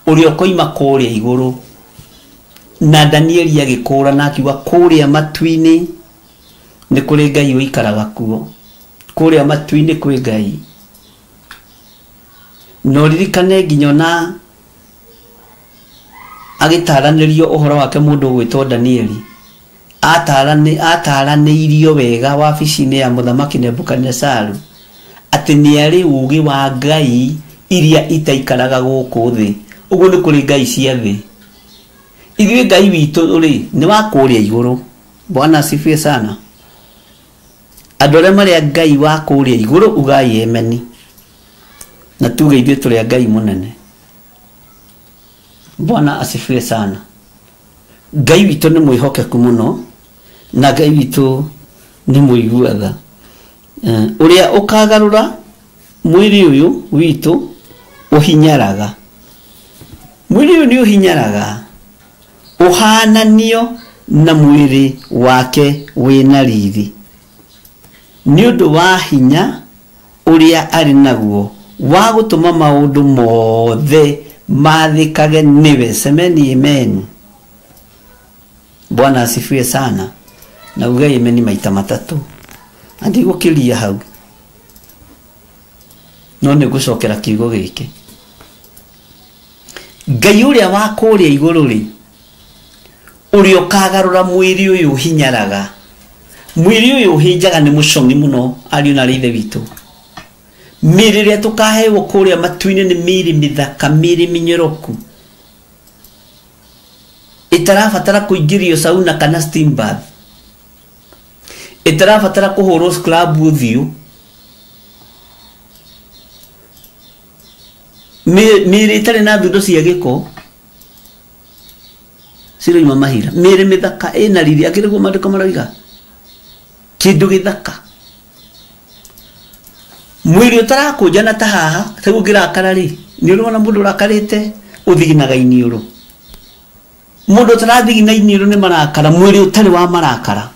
ũrĩa ũkoima kũrĩa igũrũ. Na Danieli agĩkũũra na akiuga kũrĩa matu-inĩ nĩ kũrĩ Ngai ũikaraga kuo. Kũrĩa matu-inĩ kwĩ Ngai. Na ũririkane nginya ona agĩtaranĩrio ũhoro wake mũndũ ũgwĩtwo Danieli. Ataranĩirio wega wabici-inĩ ya mũthamaki Nebukadinezaru atĩ nĩ arĩ ũũgĩ wa Ngai iria itaikaraga gũkũ thĩ. Ũguo nĩ kũrĩ Ngai cia thĩ. Ithuĩ Ngai witũ rĩ nĩ wa kũrĩa igũrũ. Bwana asifiwe sana. Andũ arĩa marĩ a Ngai wa kũrĩa igũrũ ugai emeni. Na tuge ithuĩ tũrĩ a Ngai mũnene. Bwana asifiwe sana. Ngai witũ nĩ mwĩhokeku mũno na Ngai witũ nĩ mũigua tha. Ũrĩa ũkagarũra mwĩrĩ ũyũ witũ ũhinyaraga. Mwĩrĩ ũyũ nĩ ũhinyaraga ũhananio na mwĩrĩ wake wĩna riri. Nĩ ũndũ wa hinya ũrĩa arĩ naguo wa gũtũma maũndũ mothe mathĩkage nĩwe. Semeni amen. Bwana asifiwe sana. Na uge amen maita matatũ. Ndigũkĩria hau. No nĩ ngũcokera kiugo gĩkĩ. Ngai ũrĩa wa kũrĩa igũrũ rĩ, ũrĩa ũkagarũra mwĩrĩ ũyũ ũhinyaraga. Mwĩrĩ ũyũ ũhĩnjaga nĩ mũcong'i mũno ariũ na ithe witũ. Mĩĩrĩ ĩrĩa tũkaheo kũrĩa matu-inĩ nĩ mĩĩrĩ mĩthaka, mĩĩrĩ mĩnyoroku. Ĩtarabatara kũingĩrio sauna kana steam bath. Ĩtarabatara kũhũrwo scrub ũthiũ. Mĩĩrĩ ĩtarĩ na thundo cia gĩko ciroima mahira. Mĩĩrĩ mĩthaka ĩna riri, akĩrĩ guo maandĩko maroiga. Kĩndũ gĩthaka. Mwĩrĩ ũtarakũnjana ta haha, ta ũngĩrakara rĩ, nĩ ũrona mũndũ ũrakarĩte ũthiginaga iniũrũ. Mũndũ ũtarathigina iniũrũ nĩ marakara, mwĩrĩ ũtarĩ wa marakara.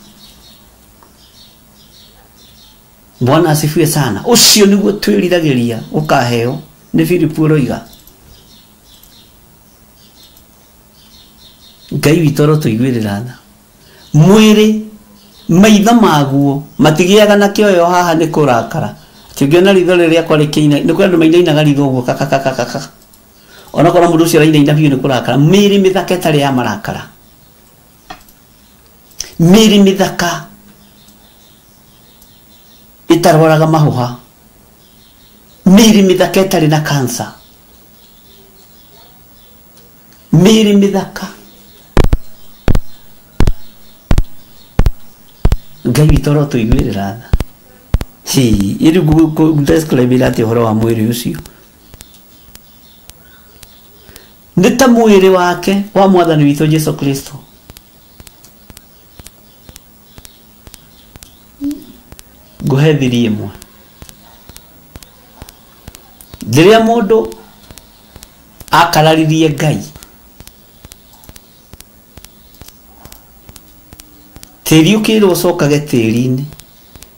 Bwana asifiwe sana. Ũcio nĩguo twĩriragĩria ũkaheo nĩ Filipu ũroiga. Ngai witũ arotũiguĩrĩra tha. Mwĩrĩ maitho maguo matigĩaga na kĩoyo haha nĩ kũrakara. Ũngĩona ritho rĩrĩa rĩakwa rĩkĩina, nĩ kũrĩ andũ mainainaga ritho ũguo kakakakaka. Onakorwo mũndũ ũcio arainaina biũ nĩ kũrakara. Mĩĩrĩ mĩthaka ĩtarĩ ya marakara. Mĩĩrĩ mĩthaka ĩtarwaraga mahũha. Mĩĩrĩ mĩthaka ĩtarĩ na cancer. Mĩĩrĩ mĩthaka. Ngai witũ arotũiguĩrĩra tha. Hi, iri describe atĩ ũhoro wa mwĩrĩ ũcio. Nĩ ta mwĩrĩ wake wa mwathani witũ Jesu Kristo. Ngũhe thiri ĩmwe. Rĩrĩa mũndũ akararirie Ngai, tĩri ũkĩrwo ũcokage tĩri-inĩ,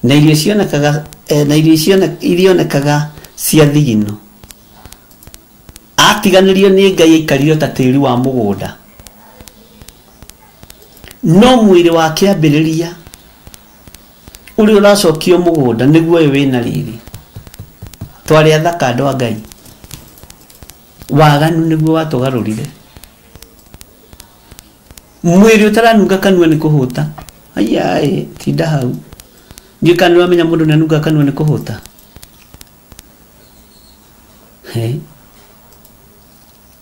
na irio cionekaga na irio irionekaga cia thigino. Atiganĩrio nĩ Ngai aikarire ta tĩri wa mũgũnda. No mwĩrĩ wa kĩambĩrĩria ũrĩa ũracokio mũgũnda nĩguo ũyũ wĩna riri. Twarĩ athaka andũ a Ngai. Waganu nĩguo watũgarũrire. Mwĩrĩ ũtaranunga kanua nĩ kũhũta. Aiyaĩ, tinda hau. Ndiũĩ kana nĩwamenya mũndũ nĩanungaga kanua nĩ kũhũta.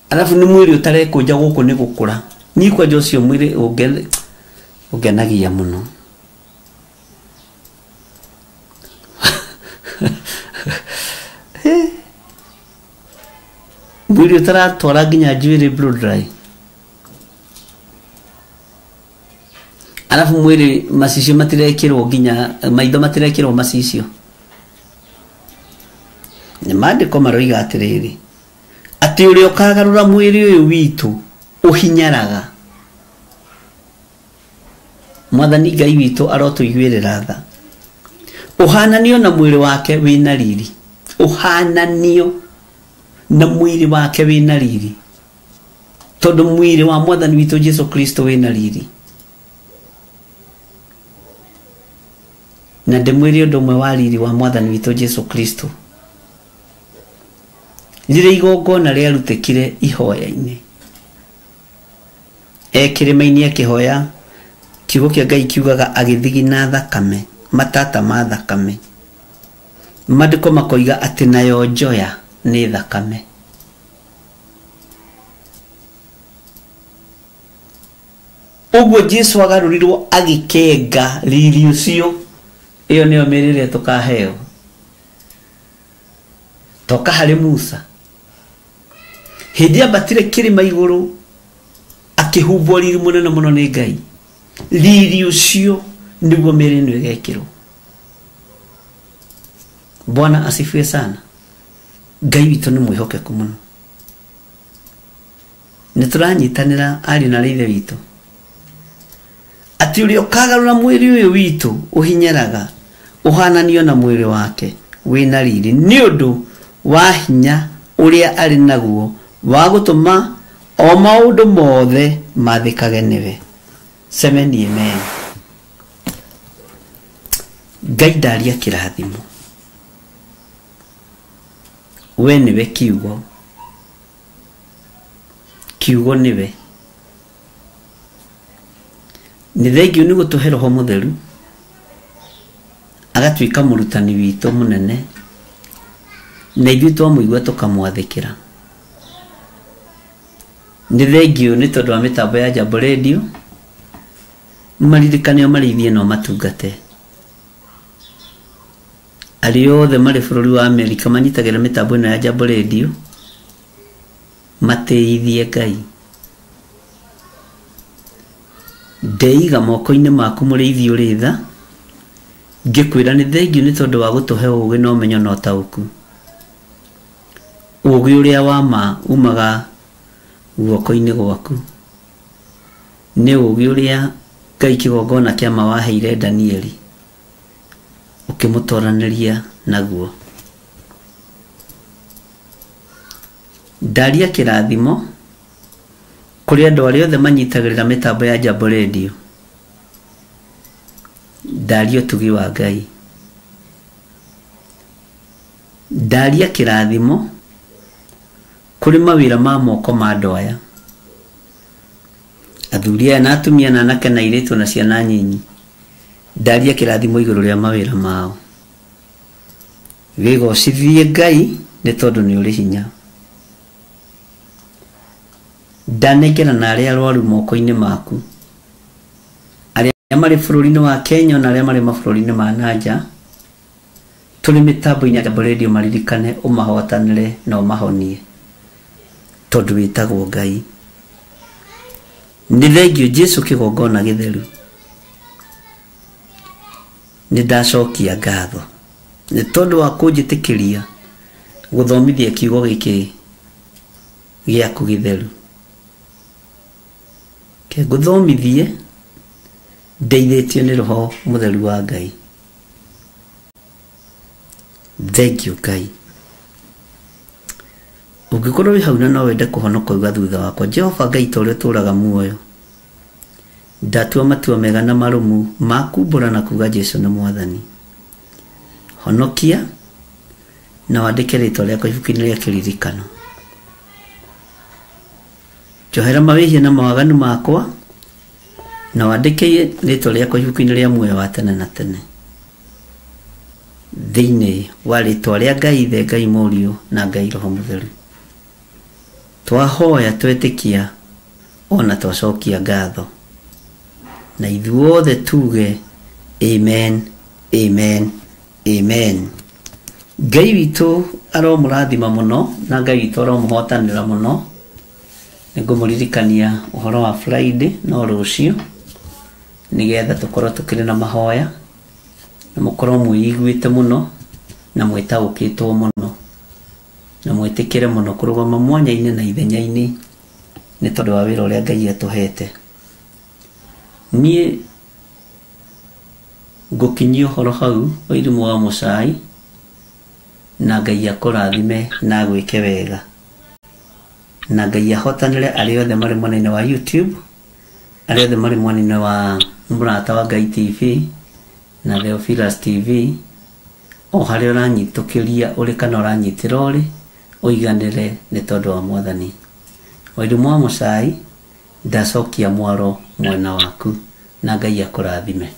Alafu nĩ mwĩrĩ ũtarekũnja gũkũ nĩ gũkũra. Niĩ kwanja ũcio mwĩrĩ ũngenagia mũno. Mwĩrĩ ũtaratwara nginya njuĩrĩ blow dry. Alafu mwĩrĩ macicio matirekĩrwo nginya maitho matirekĩrwo macicio. Nĩ maandĩko maroiga atĩrĩrĩ, atĩ ũrĩa ũkagarũra mwĩrĩ ũyũ witũ ũhinyaraga. Mwathani Ngai witũ arotũiguĩrĩra tha. Ũhananio na mwĩrĩ wake wĩna riri. Ũhananio na mwĩrĩ wake wĩna riri. Tondũ mwĩrĩ wa Mwathani witũ Jesu Kristo wĩna riri. Na ndĩmwĩre ũndũ ũmwe wa riri wa Mwathani witũ Jesu Kristo. Rĩrĩa igongona rĩarutĩkire ihoya-inĩ, kĩrĩma-inĩ akĩhoya, kiugo kĩa Ngai kiugaga agĩthigina thakame, matata ma thakame. Maandĩko makoiga atĩ nayo njoya nĩ thakame. Ũguo Jesu agarũrirwo agĩkenga riri ũcio. Ĩyo nĩyo mĩĩrĩ ĩrĩa tũkaheo. Toka harĩ Musa. Hĩndĩ ambatire kĩrĩma igũrũ akĩhumbwo riri mũnene mũno nĩ Ngai. Riri ũcio nĩguo mĩĩrĩ ĩno ĩgekĩrwo. Bwana asifiwe sana. Ngai witũ nĩ mwĩhokeku mũno. Nĩ tũranyitanĩra ariũ na ithe witũ atĩ ũrĩa ũkagarũra mwĩrĩ ũyũ witũ ũhinyaraga ũhananio na mwĩrĩ wake wĩna riri nĩ ũndũ wa hinya ũrĩa arĩ naguo wa gũtũma o maũndũ mothe mathĩkage nĩwe. Semeni amen. Ngai ndaria kĩrathimo. We nĩwe kiugo. Kiugo nĩwe. Nĩ thengiũ nĩ gũtũhe Roho Mũtheru agatuĩka mũrutani witũ mũnene na ithuĩ twamũigua tũkamwathĩkĩra. Nĩ thengiũ nĩ tondũ wa mĩtambo ya Jambo Radio maririkane o marĩithie no matungate. Arĩa othe marĩ bũrũri wa Amerika manyitagĩra mĩtambo ĩno ya Jambo Radio matĩithie Ngai. Ndeiga moko-inĩ maku mũrĩithi ũrĩ tha, ngĩkwĩra nĩ thengiũ nĩ tondũ wa gũtũhe ũũgĩ na ũmenyo na ũtaũku. Ũũgĩ ũrĩa wa ma umaga guoko-inĩ gwaku. Nĩ ũũgĩ ũrĩa Ngai kĩgongona kĩa ma waheire Danieli ũkĩmũtoranĩria naguo. Ndaria kĩrathimo kũrĩ andũ arĩa othe manyitagĩrĩra mĩtambo ya Jambo Radio. Ndaria ũtugi wa Ngai. Ndaria kĩrathimo kũrĩ mawĩra ma moko ma andũ aya, athuri aya na atumia na anake na airĩtu na ciana nyinyi. Ndaria kĩrathimo igũrũ rĩa mawĩra mao. Wĩgocithie Ngai nĩ tondũ nĩ ũrĩ hinya. Ndanengera na arĩa arwaru moko-inĩ maku, arĩa marĩ bũrũri-inĩ wa Kenya na arĩa marĩ mabũrũri-inĩ ma nanja, tũrĩ mĩtambo-inĩ ya Jambo Radio maririkane ũmahotanĩre na ũmahonie tondũ wĩtagwo Ngai. Nĩ thengiũ Jesu kĩgongona gĩtheru. Nĩ ndacokia ngatho nĩ tondũ wa kũnjĩtĩkĩria gũthomithia kiugo gĩkĩ gĩaku gĩtheru. Ke ngũthomithie ndeithĩtio nĩ Roho Mũtheru wa Ngai. Thengiũ Ngai. Ũngĩkorwo wĩ hau na no wende kũhonoka uga thutha wakwa, Jehova Ngai ta ũrĩa ũtũũraga muoyo, ndatua matua mega na marũmu ma kumbũra na kuga Jesu nĩ Mwathani. Honokia na wandĩke rĩtwa rĩakwa ibuku-inĩ rĩa kĩririkano. Njohera mawĩhia na mawaganu makwa na wandĩke rĩtwa rĩakwa ibuku-inĩ rĩa muoyo wa tene na tene. Thĩinĩ wa rĩtwa rĩa Ngai Ithe, Ngai Mũriũ na Ngai Roho Mũtheru. Twahoya twetĩkia ona twacokia ngatho. Na ithuothe tuge amen, amen, amen. Ngai witũ aromũrathima mũno na Ngai witũ aromũhotanĩra mũno. Nĩngũmũririkania ũhoro wa Friday no rũciũ nĩgetha tũkorwo tũkĩrĩ na mahoya na mũkorwo mwĩiguĩte mũno na mwĩtaũkĩtwo mũno na mwĩtĩkĩre mũno kũrũgama mwanya-inĩ na ithenya-inĩ nĩ tondũ wa wĩra ũrĩa Ngai atũhete. Niĩ Ngũkinyia ũhoro hau Wairimũ wa Mũcai, na Ngai akũrathime na agwĩke wega, na Ngai ahotanĩre arĩa othe marĩ mwena-inĩ wa YouTube, arĩa othe marĩ mwena-inĩ wa Mũrata wa Ngai TV na Theophilus TV, o harĩa ũranyitũkĩria ũrĩ kana ũranyitĩra ũrĩ, ũiganĩre nĩ tondũ wa Mwathani. Wairimũ wa Mũcai, ndacokia mwaro mwena waku, na Ngai akũrathime.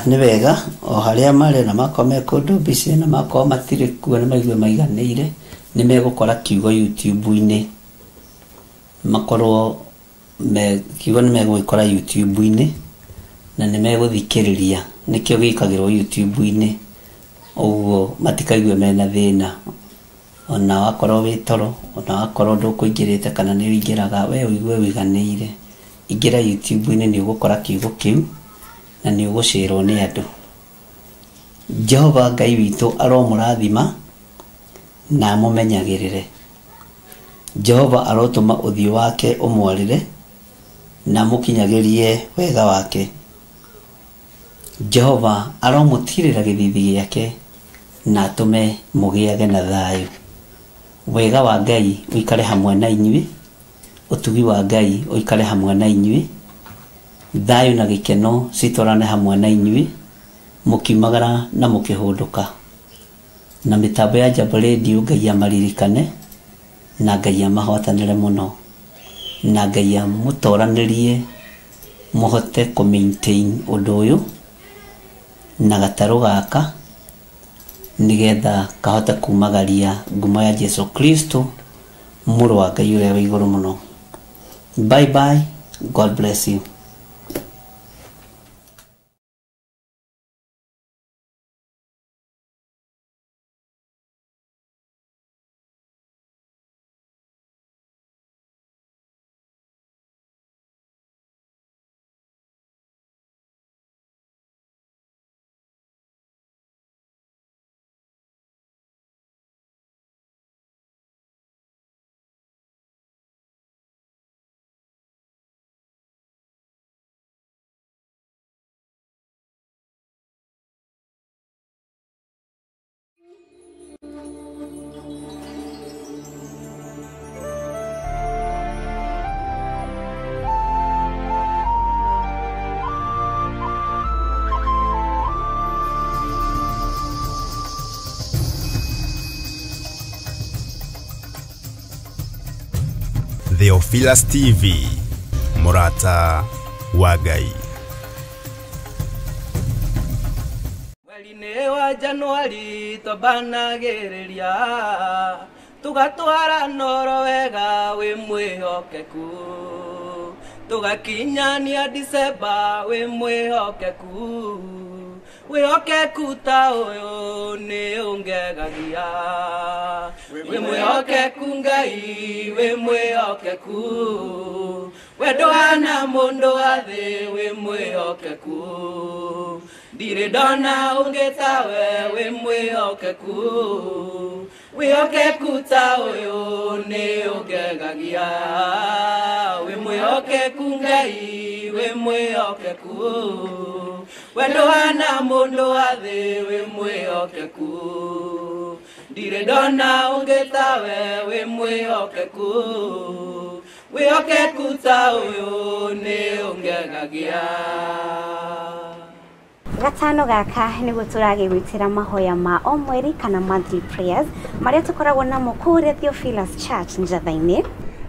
Nĩ wega o harĩa marĩ na makorwo me kũndũ mbici na makorwo matirĩ kuo na maigue maiganĩire, nĩ megũkora kiugo YouTube-inĩ, makorwo me kiugo nĩ megũgĩkora YouTube-inĩ na nĩ megũthikĩrĩria, nĩkĩo gĩkagĩrwo YouTube-inĩ, ũguo matikaigue mena thĩna. Ona wakorwo wĩ toro, ona wakorwo ndũkũingĩrĩte kana nĩ ũingĩraga, we ũigue ũiganĩire, ingĩra YouTube-inĩ nĩ ũgũkora kiugo kĩu na nĩ ũgũcĩrwo nĩ andũ. Jehova Ngai witũ aromũrathima na amũmenyagĩrĩre. Jehova arotũma ũthiũ wake ũmwarĩre na amũkinyagĩrie wega wake. Jehova aromũtirĩra gĩthithi gĩake na atũme mũgĩage na thayũ. Wega wa Ngai ũikare hamwe na inyuĩ, ũtugi wa Ngai ũikare hamwe na inyuĩ, thayũ na gĩkeno citwarane hamwe na inyuĩ, mũkiumagara na mũkĩhũndũka. Na mĩtambo ya Jambo Radio Ngai amaririkane na Ngai amahotanĩre mũno, na Ngai amũtoranĩrie mũhote kũ maintain ũndũ ũyũ na gatarũ gaka, nĩgetha kahote kumagaria ngumo ya Jesu Kristo, mũrũ wa Ngai ũrĩa wĩ igũrũ mũno. Bye bye, God bless you. Theophilus TV, Mũrata wa Ngai. Mweri-inĩ wa Januari twambanagĩrĩria, tũgatwara noro wega wĩ mwĩhokeku, tũgakinyania Disemba wĩ mwĩhokeku, wĩhokeku ta ũyũ nĩ ũngegagia. Wĩ mwĩhokeku Ngai, wĩ mwĩhokeku, we ndũhana mũndũ wa thĩ, wĩ mwĩhokeku, ndirĩ ndona ũngĩ tawe, wĩ mwĩhokeku, wĩhokeku ta ũyũ nĩ ũngegagia. Wĩ mwĩhokeku Ngai, wĩ mwĩhokeku, Wendo hana mũndũ wa thĩ wĩ mwĩhokeku, ndirĩ ndona ũngĩ tawe wĩ mwĩhokeku, wĩhokeku ta ũyũ nĩ ũngegagia. Gatano gaka nĩguo tũragĩgwĩtĩra mahoya ma o mweri kana monthly prayers marĩa tũkoragwo namo kũrĩa Theophilus Church Njatha-inĩ.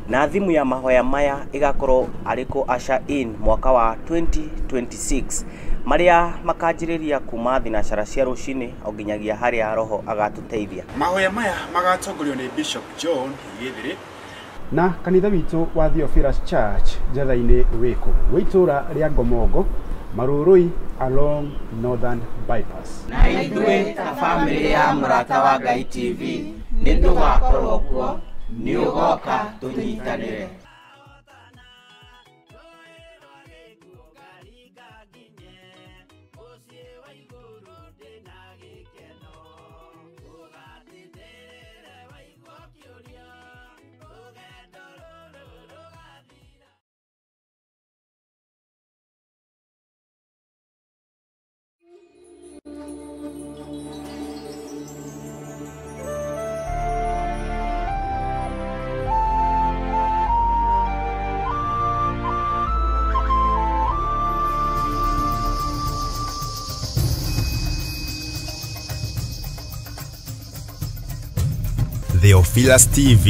Na thimu ya mahoya maya ĩgakorwo arĩ kũ usher in mwaka wa 2026, marĩa makanjĩrĩria kuma thinacara cia rũcinĩ o nginyagia harĩa roho agatũteithia. Mahoya maya magatongorio nĩ Bishop John Gĩthĩrĩ. Na kanitha witũ wa Theophilus Church Njatha-inĩ wĩkũ? Wĩ itũũra rĩa Ngomongo, Marũrũi along Northern Bypass. Na ithuĩ ta bamĩrĩ ya Mũrata wa Ngai TV nĩ tũgakorwo kuo, nĩ ũgoka tũnyitanĩre. Theophilus TV,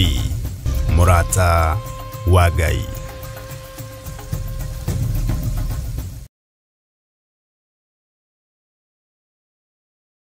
Mũrata wa Ngai.